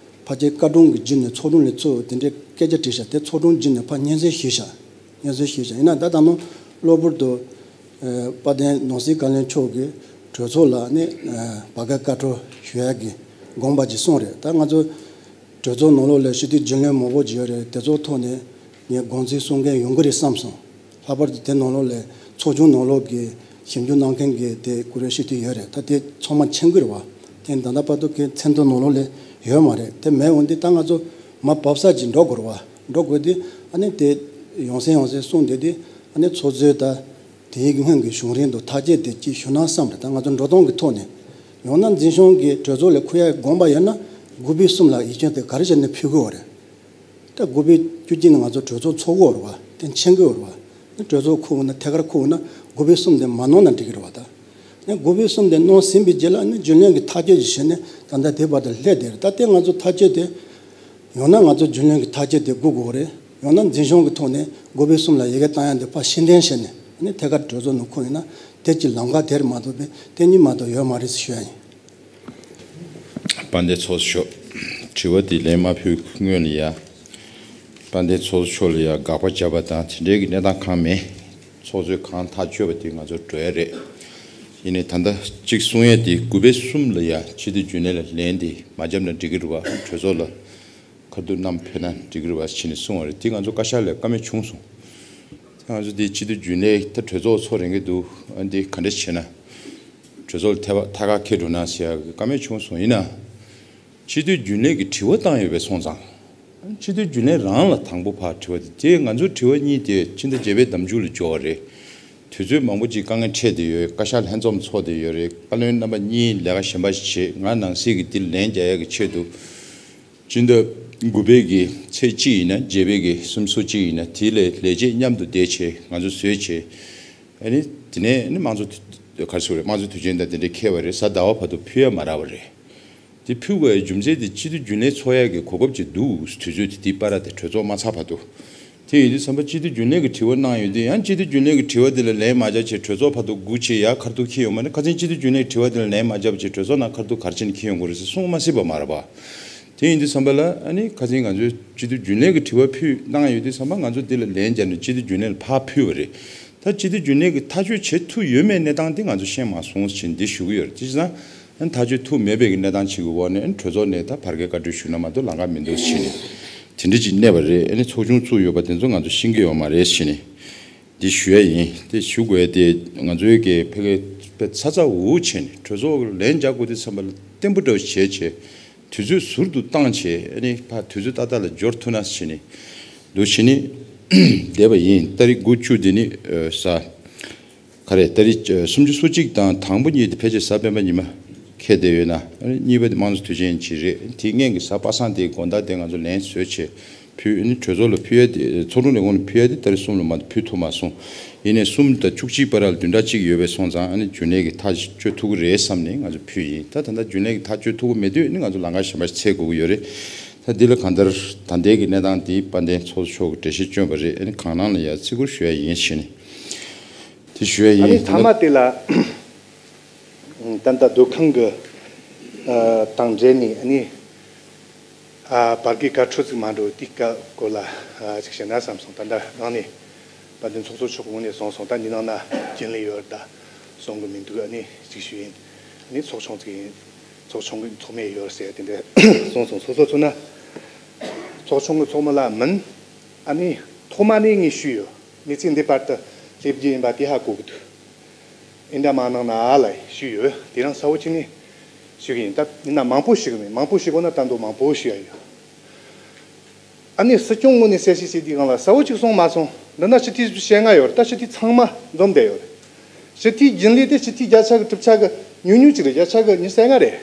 ཕལ་ཆེར་བཀའ་དྲུང་གི་བརྒྱུད་ནས་ཚོགས་དྲུང་ལ་ཚུར་དེ་འདྲའི་སྐད་ཆ་དྲིས་ཤག་དེ་ཚོགས་དྲུང་བརྒྱུད་ནས་ཕར་སྙན་སེང་ཞུས་ཤག་སྙན་སེང་ཞུས་ཤག་ཡིན་ན་ད་ད་ནང་གློ་བུར་དུ་ཨ་དཔལ་ལྡན་ནོར་སྲིད་བཀའ་བློན་མཆོག་གིས་གྲོས་ཚོགས་ལ་ནི་ཨ་བར་བརྒལ་བཀའ་འཁྲོལ་ཞུ་ཡག་གི་དགོངས་པ་ཅིག་གསུངས་རེད། ད་ང་ཚོ་གྲོས་ཚོགས་ནང་ལོགས་ལ་སྤྱི་འཐུས་རྒྱུན་ལས་མང་པོ་ཅིག་ཡོད་རེད། དེ་ཚོའི་ཐོག་ནས་ངས་དགོངས་ཚུལ་གསུང་མཁན་ཡོང་གི་རེད་བསམ་སོང་། ལྷག་པར་དུ་དེ་ནང་ལོགས་ལ་ཚོགས་ཆུང་ནང་ལོགས་ཀྱི་ཞིབ་འཇུག་གནང་མཁན་གྱི་དེ་ཀུ་རེ་སྤྱི་འཐུས་ཡོད་རེད། ད་དེ་ཚང་མ་མཁྱེན་གྱི་རེད་བ། དེ་ད་ལྟ་བར་དུ་ཁོའི་མཚན་ཐོ་ནང་ལོགས་ལ་ཡོད་མ་རེད། དེ་མེད་འོང་དུས་ད་ང་ཚོ་མར་བབས་ས་ཅིག་འགྲོ་དགོས་རེད་བ། འགྲོ་དགོས་དུས་ཨ་ནི་དེ་ཡང་སེ་ཡང་སེ་གསུངས་བསྡད་དུས་ཨ་ནི་ཚོགས་གཙོས་ད་དེའི་སྔོན་གྱི་བྱུང་རིམ་དང་ཐག་བཅད་དེ་ཅིག་ཞུ་ན་བསམ་རེད། ད་ང་ཚོ་འགྲོ་སྟངས་ཀྱི་ཐོག་ནས་ཡང་ན་འཛིན་སྐྱོང་གི་གྲོས་ཚོགས་ལ་འཁུར་ཡག་དགོངས་པ་ཡོད་ན་དགུ་པའི་གསུམ་ལ་ཡིག་ཆ་དེ་ག་རེ་བྱས་ནས་ཕུལ་དགོས་རེད། ད་དགུ་པའི་བཅུ་གཅིག་ནས་ང་ཚོ་གྲོས་ཚོགས་ཚོགས་དགོས་རེད་བ། དེ་མཁྱེན་གྱི་ཡོད་རེད་བ། ནི་གྲོས་ཚོགས་འཁུར་དགོས་ན་ཐད་ཀར་འཁུར་དགོས་ན་དགུ་པའི་གསུམ་དེ་མ་གནང་ན་འགྲིག་གི་རེད་བ། ད་ནི་དགུ་པའི་གསུམ་དེ་གནང་ཟིན་པའི་རྗེས་ལ་ནི་རྒྱུན་ལས་ཀྱི་ཐག་གཅོད་ཅིག་བྱས་ནས་ད་ལྟ་དེ་བར་དུ་སླེབས་བསྡད་རེད། ད་དེ་ང་ཚོ་ཐག་གཅོད་དེ་ཡང་ན་ང་ཚོ་རྒྱུན་ལས་ཀྱི་ཐག་གཅོད་དེ་སྒུག་དགོས་རེད། ཡང་ན་འཛིན་སྐྱོང་གི་ཐོག་ནས་དགུ་པའི་གསུམ་ལ་ཡི་གེ་བཏང་ཡག་དེ་ཕར་ཕྱིར་འཐེན་བྱས་ནས་ནི་ཐད་ཀར་གྲོས་ཚོགས་ནང་འཁུར་ཡིན་ན་དེ་ཅིག་ལམ་ཁ་དེར་མ་གཏོགས་པའི་དེ་གཉིས་མ་གཏོགས་ཡོད་མ་རེད་ཟེར་ཞུ་ཡ་ཡིན། དཔལ་ལྡན་ཚོགས་གཙོ་མཆོག་དྲི་བ་འདི་ལན་མ་ཕུལ་སྔོན་ལ་ཡ། དཔལ་ལྡན་ཚོགས་གཙོ་མཆོག་ལ་ཡ་དགག་པ་བརྒྱབ་པ་དང་དེ་འདྲའི་གི་གནས་སྟངས་གང་མེད། ཚོགས་གཙོས་གང་ཐག་གཅོད་པ་དེ་ང་ཚོ་འགྲོ་ཡ་རེད། ཡིན་ནའི་ད་ལྟ་གཅིག་གསུང་ཡ་དེ་དགུ་པའི་གསུམ་ལ་ཡ་སྤྱི་འཐུས་རྒྱུན་ལས་ལ་ལན་དེ་མ་བརྒྱབ་ན་འགྲིག་གི་རེད་བ། གྲོས་ཚོགས་ལ་ཁ་ཐུག་བསྣམས་ཕེབས་ན་འགྲིག་གི་རེད་བ་ཕྱིན་ནས་གསུང་བ་རེད། དེ་ང་ཚོ་བཀའ་ཤག་ལ་བཀའ་མོལ་བྱུང་སོང་། ད་ང་ཚོ་དེ་སྤྱི་འཐུས་རྒྱུན་ལས་ད་གྲོས་ཚོགས་ཚོགས་རན་གྱི་འདུག་ཨ་འདི་ག་འདྲ་བྱས་ན། གྲོས་ཚོགས་ལ་ཐད་པ་ཐད་ཀར་འཁྱེར་འགྲོ་ན་ཟེར་ཡག་གི་བཀའ་མོལ་བྱུང་སོང་། ཡིན་ན། སྤྱི་འཐུས་རྒྱུན་ལས་ཀྱི་དྲི་བ་བཏང་ཡོད་པའི་སོང་ཙང་། སྤྱི་འཐུས་རྒྱུན་ལས་རང་ལ་དང་པོ་ཕར་དྲི་བ་དེ་དེ་ང་ཚོའི་དྲི་བ་གཉིས་དེ་སྤྱི་ཟླ་བརྒྱད་པའི་ཟླ་མཇུག་ལ་འབྱོར་བ་རེད། དུས་ཚོད་མང་པོ་ཅིག་དཀའ་ངལ་འཕྲད་བསྡད་ཡོད། བཀའ་ཤག་ལྷན་འཛོམས་ཚོགས་བསྡད་ཡོད་རེད། བཀའ་བློན་རྣམ་པ་གཉིས་ལས་ཀ་གཞན་པ་ཞིག་བྱེད། ང་ནང་སྲིད་ཀྱི་འདིར་ལན་རྒྱག་ཡག་གི་ཆེད་དུ། སྤྱི་ཟླ་དགུ་པའི་གི་ཚེས་གཅིག་ཡིན་ན་བརྒྱད་པའི་གི་སུམ་ཅུ་སོ་གཅིག་ཡིན་ན་དེའི་ལས་ལས་བྱེད་མཉམ་དུ་བསྡད་བྱས་ང་ཚོ་བཟོས་བྱས། ཨ་ནི་དེ་ནས་ཨ་ནི་དམངས་གཙོ་དུས་ག་རེ་ཟེར་དགོས་རེད། དམངས་གཙོ་དུས་ཆེན་དང་དེ་འདྲ་འཁེལ་བ་རེད། གཟའ་ཟླ་བ་བར་དུ་ཕུལ་ཡ་མ་རག་པ་རེད། དེ་ཕུལ་དགོས་ཡ་རྒྱུ་མཚན་དེ་སྤྱི་འཐུས་རྒྱུན་ལས་ཚོགས་ཡ་གི་གོ་སྐབས་ཅིག་འདུག་དུས་ཚོད་དེ་དེའི་བར་དེ་གྲོས་ཚོགས་མ་ཚར་བར་དུ། དེ་ཡིན་དུས་ཙམ་པ་སྤྱི་འཐུས་རྒྱུན་ལས་ཀྱི་དྲི་བ་གནང་ཡོད་དུས་ཡང་སྤྱི་འཐུས་རྒྱུན་ལས་ཀྱི་དྲི་བ་དེ་ལ་ལན་མ་རྒྱབ་བྱས་གྲོས་ཚོགས་བར་དུ་སྒུག་བྱས་ཡ་ཁ་ཐུག་འཁྱེར་ཡོང་མ་ནི་ཁ་སང་སྤྱི་འཐུས་རྒྱུན་ལས་ཀྱི་དྲི་བ་དེ་ལ་ལན་མ་རྒྱབ་བྱས་གྲོས་ཚོགས་ནང་ཁ་ཐུག་ག་རེ་བྱས་ནས་འཁྱེར་ཡོང་དགོས་རེད་ཟེར་གསུང་མ་སྲིད་པ་མ་རེད་པ། དེ་ཡིན་དུས་ཙམ་པ་ལ་ཨ་ནི་ཁ་སང་ང་ཚོས་སྤྱི་འཐུས་རྒྱུན་ལས་ཀྱི་དྲི་བ་ཕུལ་གནང་ཡོད་དུས་ཙམ་པ་ང་ཚོ་འདི་ལ་ལན་བརྒྱབ་ནས་སྤྱི་འཐུས་རྒྱུན་ལས་ལ་ཕར་ཕུལ་བ་རེད། ད་སྤྱི་འཐུས་རྒྱུན་ལས་ཀྱིས་ཐག་གཅོད་བྱེད་ཐུབ་ཡོད་མེད་གནས་སྟངས་འདི་ང་ཚོ་ཤེས་མ་སོང་ཟེར་འདི་ཞུ་གི་ཡོད་རེད། དེ་བྱས་ཙང་ཨ་ནི་ཐག་གཅོད་ཐུབ་མེད་པའི་གི་གནས་སྟངས་ཅིག་གི་འོག་ནས་ཨ་ནི་གྲོས་ཚོགས་ནས་ད་བར་བརྒལ་བཀའ་འཁྲོལ་ཞུས་ན་མ་གཏོགས་ལམ་ཁ་མི་འདུག་ཟེར་ནས་དེ་འདྲ་ཅིག་གནས་པ་རེད། ཨ་ནི་ཚོགས་ཆུང་བཙུགས་ཡོད་པ་དེ་ཚོ་ང་ཚོ་ཤེས་ཀྱི་ཡོད་མ་རེད་ཟེར་ནས་འདི་ཞུ་ཡ་ཡིན། དེ་ཞུ་དགོས་ཡ་དེ་ང་ཚོའི་གི་ཕ་གི་དཔེ་ཚ་ཚ་འུར་འུར་བྱས་ནས་གྲོས་ཚོགས་ལན་རྒྱག་དགོས་དུས་ཙམ་པ་ལ་བརྟན་པོ་འདྲ་བོ་བྱས་བྱས། དུས་ཚོད་ཟུར་དུ་བཏང་བྱས་ཨ་ནི་ཕར་དུས་ཚོད་ཏག་ཏག་ལ་འབྱོར་ཐུབ་ན་ཟེར་ནས་འདུག་བྱས་ནས་བསྡད་པ་ཡིན། ཏ་རིག་དགུ་བཅུ་དེ་ནི་ཨ་གཟའ་ག་རེ་ཏ་རིག་ཨ་སུམ་ཅུ་སོ་གཅིག་དང་དང་པོ་གཉིས་དེ་ཕལ་ཆེར་གཟའ་སྤེན་པ་ཉི་མ་འཁེལ་བསྡད་ཡོད་ན། ཨ་ནི་གཉིས་པ་དེ་དམངས་གཙོ་དུས་ཆེན་ཅིག་རེད། དེའི་སྔོན་གྱི་གཟའ་པ་སངས་དེའི་དགོང་དག་དེ་ང་ཚོ་ལན་བཟོས་བྱས་ཕུལ། ཨ་ནི་གྲོས་ཚོགས་ལ་ཕུལ་ཡ་དེ་ཚོགས་དྲུང་ལས་ཁུངས་ལ་ཕུལ་ཡ་དེ་ཏ་རིག་གསུམ་ལ་མ་གཏོགས་ཕུལ་ཐུབ་མ་སོང་། ཡིན་ནའི་གསུམ་དང་བཅུ་གཅིག་བར་ལ་བདུན་ཕྲག་གཅིག་ཡོད་པའི་སོང་ཙང་ཨ་ནི་རྒྱུན་ལས་ཀྱིས་ཐག་གཅོད་ཐུབ་ཀྱི་རེད་བསམ་ནས་ང་ཚོ་ཕུལ་ཡིན། ད་ད་ལྟ་རྒྱུན་ལས་ཀྱིས་ཐག་གཅོད་ཐུབ་ཀྱི་མེད་དུས་ཨ་ནི་ང་ཚོ་ལམ་ཁ་གཞན་པ་ཞིག་འཚོལ་དགོས་ཀྱི་ཡོད་རེད། ད་འདི་ལ་གང་ལྟར་ད་ལྟའི་གི་གནས་སྟངས་འདི་དཔལ་ལྡན་ཚོགས་གཙོ་མཆོག་གིས་འགྲེལ་བཤད་བསྐྱོན་པ་རེད། ཨ་ནི་གང་གནང་ལ་ཡ་བརྩི་བཀུར་ཞུ་ཡ་ཡིན་ཞེས་ནས་དེ་ཞུ་ཡ་ཨ་ནི་ཡིན། ད་མཐའ་མ་དེ་ལ་ད་ལྟ་སྡོད་ཁང་གི་ཨ་དང་འབྲེལ་ནས་ཨ་ནི་ཨ་བར་བརྒལ་བཀའ་འཁྲོལ་ཅིག་མ་འགྲོ་དེའི་སྐོར་ལ་ཨ་ཅིག་བཤད་ན་བསམ་སོང་། ད་ལྟ་རང་ནས་དཔལ་ལྡན་ཚོགས་གཙོ་མཆོག་ངོས་ནས་གསུངས་སོང་། ད་འདི་ནང་ན་རྒྱུན་ལས་ཡོད་རེད་ད་གསུང་གི་མི་འདུག་ཨ་ནི་ཅིག་ཞུ་ཡིན། ཨ་ནི་ཚོགས་ཆུང་ཅིག་ཡིན། ཚོགས་ཆུང་གི་ཚོགས་མི་ཡོད་རེད་ཟེར་དེ་འདྲ་གསུངས་སོང་། སོ་སོ་མཚོན་ན་ཚོགས་ཆུང་གི་ཚོགས་མི་ལ་མིན། ཨ་ནི་ཐོག་མ་ནས་ངས་ཞུས་ཡོད། གནས་ཚུལ་འདི་བར་དུ་སླེབས་རྒྱུ་ཡིན་པ་དེ་ཧ་གོ་གི་འདུག་ཨིན་ད་མ་གནང་ན་ཨ་ལ་ཞུས་ཡོད། དེ་རིང་གསལ་བོ་བྱས་ནས་ཞུ་གི་ཡིན། ད་ཡིན་ན་མང་པོ་ཞུ་གི་མེད། མང་པོ་ཞུ་དགོས་ན་ད་དུང་མང་པོ་ཞུ་ཡ་ཡོད། ཨ་ནི་སྲིད་སྐྱོང་ངོས་ནས་གསལ་བཤད་བྱེད་དུས་སྒང་ལ་གསལ་བོ་ཅིག་གསུངས་མ་སོང་། འདི་ན་སྤྱི་འཐུས་བཞི་ལྔ་ཡོད་རེད། ད་སྤྱི་འཐུས་ཚང་མ་འཛོམས་བསྡད་ཡོད་རེད། སྤྱི་འཐུས་རྒྱུན་ལས་དེ་སྤྱི་འཐུས་བརྒྱ་ཆ་གི་གྲུབ་ཆ་གི་ཉུང་ཉུང་ཅིག་རེད། བརྒྱ་ཆ་གི་ཉི་ཤུ་རྩ་ལྔ་རེད།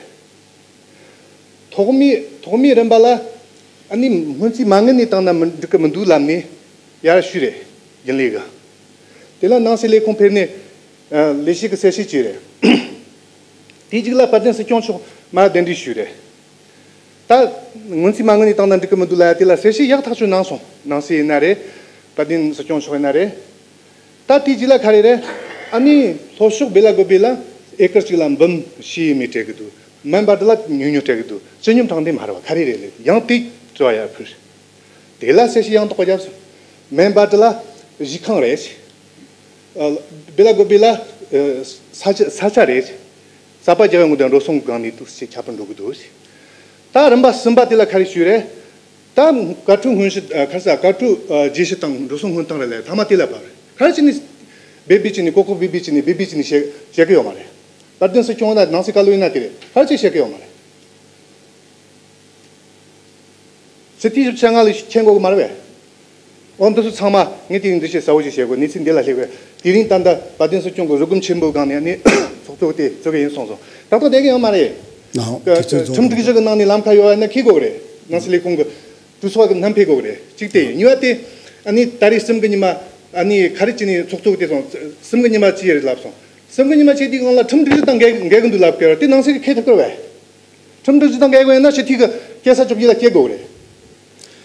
ཐོག་མའི་ཐོག་མའི་རིམ་པ་ལ་ཨ་ནི་སྔོན་རྩིས་མ་དངུལ་ནས་བཏང་ན་མི་འགྲིག་གི་མི་འདུག་ལབ་ནས་ཡར་ཞུས་རེད། རྒྱུན་ལས་གི། དེ་ལ་ནང་སྲིད་ལས་ཁུངས་ཕེབས་ནས་ཨ་ལས་བྱེད་ཀྱི་གསལ་བཤད་བྱས་རེད། དེའི་རྗེས་ལ་དཔལ་ལྡན་སྲིད་སྐྱོང་མཆོག་མར་གདན་འདྲེན་ཞུས་རེད། ད་སྔོན་རྩིས་མ་དངུལ་ནས་བཏང་ན་འགྲིག་གི་མི་འདུག་ལབ་ཡ་དེ་ལ་གསལ་བཤད་ཡག་ཐག་ཆོད་གནང་སོང་། ནང་སྲིད་ཡིན་ན་རེད། དཔལ་ལྡན་སྲིད་སྐྱོང་མཆོག་ཡིན་ན་རེད། ད་དེའི་རྗེས་ལ་ག་རེ་རེད། ཨ་ནི་ལྷོ་ཕྱོགས་སྦེ་ལ་གོ་སྦེ་ལ་ཨེ་ཀར་གཅིག་ལ་འབུམ་བཞི་ཡས་མས་སྤྲད་གི་འདུག་མེམ་བར་དུ་ལ་ཉུང་ཉུང་སྤྲད་གི་འདུག་སྤྱི་སྙོམས་དྲང་བདེན་མ་རེད་བ། ག་རེ་རེད་ལས་ཡང་དེ་རྩོད་ཡ་ཕུལ། དེ་ལ་གསལ་བཤད་ཡང་དག་པ་རྒྱབ་སོང་། མེམ་བར་དུ་ལ་གཞིས་ཁང་རེད། ཨ། བི་ལ་གོ་བི་ལ། ཨ། ས་ཆ་ས་ཆ་རེད། ས་པ་རྒྱག་ཡོང་གི་འདུག་འགྲོ་སོང་གང་ནས་འདུག་ཅེས་ཁྱབ་པར་འགྲོ་གི་འདུག་ད་རིམ་པ་གསུམ་པ་དེ་ལ་ག་རེ་ཞུས་རེད། ད་བཀའ་འཁྲོལ་སྔོན་ཞིབ། ཨ། ག་རེ་ཟ། བཀའ་འཁྲོལ། ཨ། རྗེས་ཞིབ་དང་འགྲོ་སོང་སྔོན་བཏང་རེད་ལས་མཐའ་མ་དེ་ལ་བབས་རེད། ག་རེ་བྱས་ནས་སྦས་སྦས་བྱས་ནས་ཀོ་ཀོ་སྦས་སྦས་བྱས་ནས་སྦས་སྦས་བྱས་ནས་བཤད་བཤད་གི་ཡོད་མ་རེད། དཔལ་ལྡན་སྲིད་སྐྱོང་ན་ནང་སྲིད་བཀའ་བློན་ཡིན་ན་དེ་རེད། ག་རེ་བྱས་བཤད་གི་ཡོད་མ་རེད། ཚེ་ཐིག་བཞི་བཅུ་ཞེ་ལྔ་ལ་མཁྱེན་དགོས་གི་མ་རེད་པས། འོ་འདི་ཚོ་ཚང་མ་ངས་དེ་རིང་འདི་བཤད་ས་བོ་ཞིག་བཤད་དགོས། གནས་ཚུལ་འདི་ལ་སླེབས་དགོས། དེ་རིང་ད་ལྟ་བ་དན་སྲིད་སྐྱོང་གི་རུ་སྒོམ་ཆེན་པོའི་སྒང་ནས་ཨ་ནི་ཚོགས་གཙོ་དེ་བཙུགས་གི་ཡིན་གསུངས་སོང་། ཏག་ཏག་བསྡད་གི་ཡོད་མ་རེད། ཨ། དེ་ཚོ་ཁྲིམས་སྒྲིག་གཞི་གི་ནང་ནས་ལམ་ཁ་ཡོད་ན་འཁྱེར་དགོས་གི་རེད། ནང་སྲིད་ལས་ཁུངས་གི་གྲོས་ཚོགས་ཀྱི་མཉམ་ཕེབས་དགོས་གི་རེད། གཅིག་དེ་ཡིན། གཉིས་པ་དེ་ཨ་ནི་ད་རེས་གསུམ་གི་ཉི་མ་ཨ་ནི་ག་རེ་བྱས་ནས་ཚོགས་གཙོ་དེ་སོང་། གསུམ་གི་ཉི་མ་ཅི་ཡིན་རེད་ལབ་སོང་། གསུམ་གི་ཉི་མ་བྱས་དུས་སྒང་ལ་ཁྲིམས་སྒྲིག་གཞི་དང་འགལ་འགལ་གི་འདུག་ལབ་དགོས་རེད། དེ་ནང་སྲིད་ཀྱིས་འཁྱེར་ཐུབ་ཀྱི་རེད་པས། ཁྲིམས་སྒྲིག་གཞི་དང་འགལ་དགོས་ཡིན་ན་སྤྱི་འཐུས་ཀྱི་སྐྱེལ་ས་བཅུ་བཞི་ལ་སྐྱེལ་དགོས་རེད།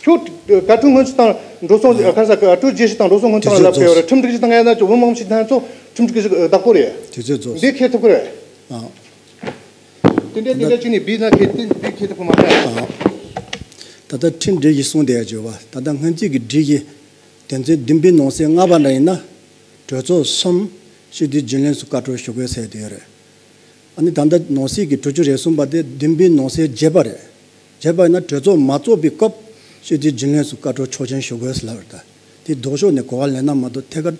ཁྱོད་བཀའ་འཁྲོལ་སྔོན་ཞིབ་དང་འགྲོ་སོང་། ཨ། ག་རེ་ཟ། བཀའ་འཁྲོལ་རྗེས་ཞིབ་དང་འགྲོ་སོང་སྔོན་བཏང་ལ་ལབ་ཀྱི་ཡོད་རེད། ཁྲིམས་སྒྲིག་གཞི་དང་འགལ་ན་ཅོ་བོ་མང་ཞིག་ཐན་ཚོ་ཁྲིམས་སྒྲིག་གཞི་བདག་པོ་རེད། དེ་ཚོ་ཚོ། འདི་འཁྱེར་ཐུབ་ཀྱི་རེད། ཨ། དེ་འདྲའི་དེ་འདྲ་བྱས་ནས་བིས་ན་ཁྱེད་དེ་འདི་འཁྱེར་ཐུབ་ཀྱི་མ་རེད། ཨ། ད་ལྟ་ཁྲིམས་སྒྲིག་གཞི་གསུངས་བསྡད་ཡ་བརྗོད་པ། ད་ལྟ་སྔོན་རྩིས་ཀྱི་སྒྲིག་གཞི་དོན་ཚན་བདུན་པའི་ནང་གསེས་ལྔ་པ་འདྲ་ཡིན་ན། གྲོས་ཚོགས་གསུམ་སྤྱི་འཐུས་རྒྱུན་ལས་སུ་བཀའ་འཁྲོལ་ཞུ་དགོས་ཟེར་བསྡད་ཡོད་རེད། ཨ་ནི་ད་ལྟ་ནང་སྲིད་ཀྱི་དྲུག་ཅུ་རེ་གསུམ་པ་དེ་བདུན་པའི་ནང་གསེས་བརྒྱད་པ་རེད། བརྒྱད་པ་ཡིན་ན་གྲོས་ཚོགས་མ་ཚོགས་པའི་སྐབས་སྤྱི་འཐུས་རྒྱུན་ལས་སུ་བཀའ་འཁྲོལ་ཆོག་མཆན་ཞུ་དགོས་ཟེར་ལབ་རེད། ད་དེ་ལྡོག་ཕྱོགས་ནས་གོ་བ་ལེན་ན་མ་གཏོགས་ཐད་ཀར་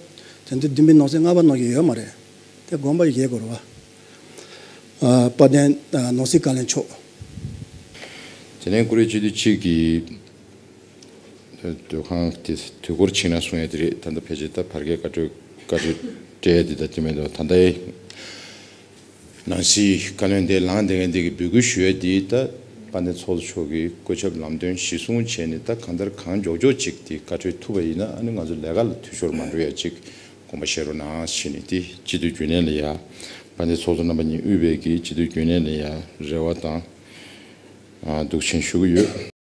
དོན་དེ་བདུན་པའི་ནང་གསེས་ལྔ་པ་ནང་བཞིན་ཡོད་མ་རེད། དེ་དགོངས་པ་བཞེས་དགོས་རེད་བ། ཨ། དཔལ་ལྡན། ཨ། ནང་སྲིད་བཀའ་བློན་མཆོག་དེ་ནས་ཀུ་རེ་སྤྱི་འཐུས་གཅིག་གིས་སྡོད་ཁང་དེ་དུས་འཁོར་ཕྱིན་ན་གསུང་ཡ་དེ་རེད། ད་ལྟ་ཕལ་ཆེར་ད་བར་བརྒལ་བཀའ་འཁྲོལ་བཀའ་འཁྲོལ་སྤྲད་ཡ་དེ་ད་དེ་མེད་དོ། ད་ལྟའི་ནང་སྲིད་བཀའ་བློན་དེ་ལངས་བསྡད་མཁན་དེ་གི་འབོད་སྐུལ་ཞུ་ཡ་དེ་ད་དཔལ་ལྡན་ཚོགས་གཙོ་མཆོག་གིས་བཀོད་ཁྱབ་ལམ་སྟོན་གཞིར་བཟུང་བྱས་ནས་ད་གང་ལྟར་གང་མགྱོགས་མགྱོགས་ཅིག་དེ་བཀའ་འཁྲོལ་ཐུབ་པ་ཡིན་ན་ཨ་ནི་ང་ཚོ་ལས་ཀ་ལ་འཐུས་ཤོར་མ་འགྲོ་ཡ་ཅིག་དགོངས་པ་བཞེས་རོགས་གནང་ཞེས་ནས་དེ་སྤྱི་འཐུས་རྒྱུན་ལས་ལ་ཡ། དཔལ་ལྡན་ཚོགས་གཙོ་རྣམ་པ་གཉིས་དབུས་པའི་གི་སྤྱི་འཐུས་རྒྱུན་ལས་ལ་ཡ་རེ་བ་དང་། ཨ། འདུག་ཆེན་ཞུ་གི་ཡོད།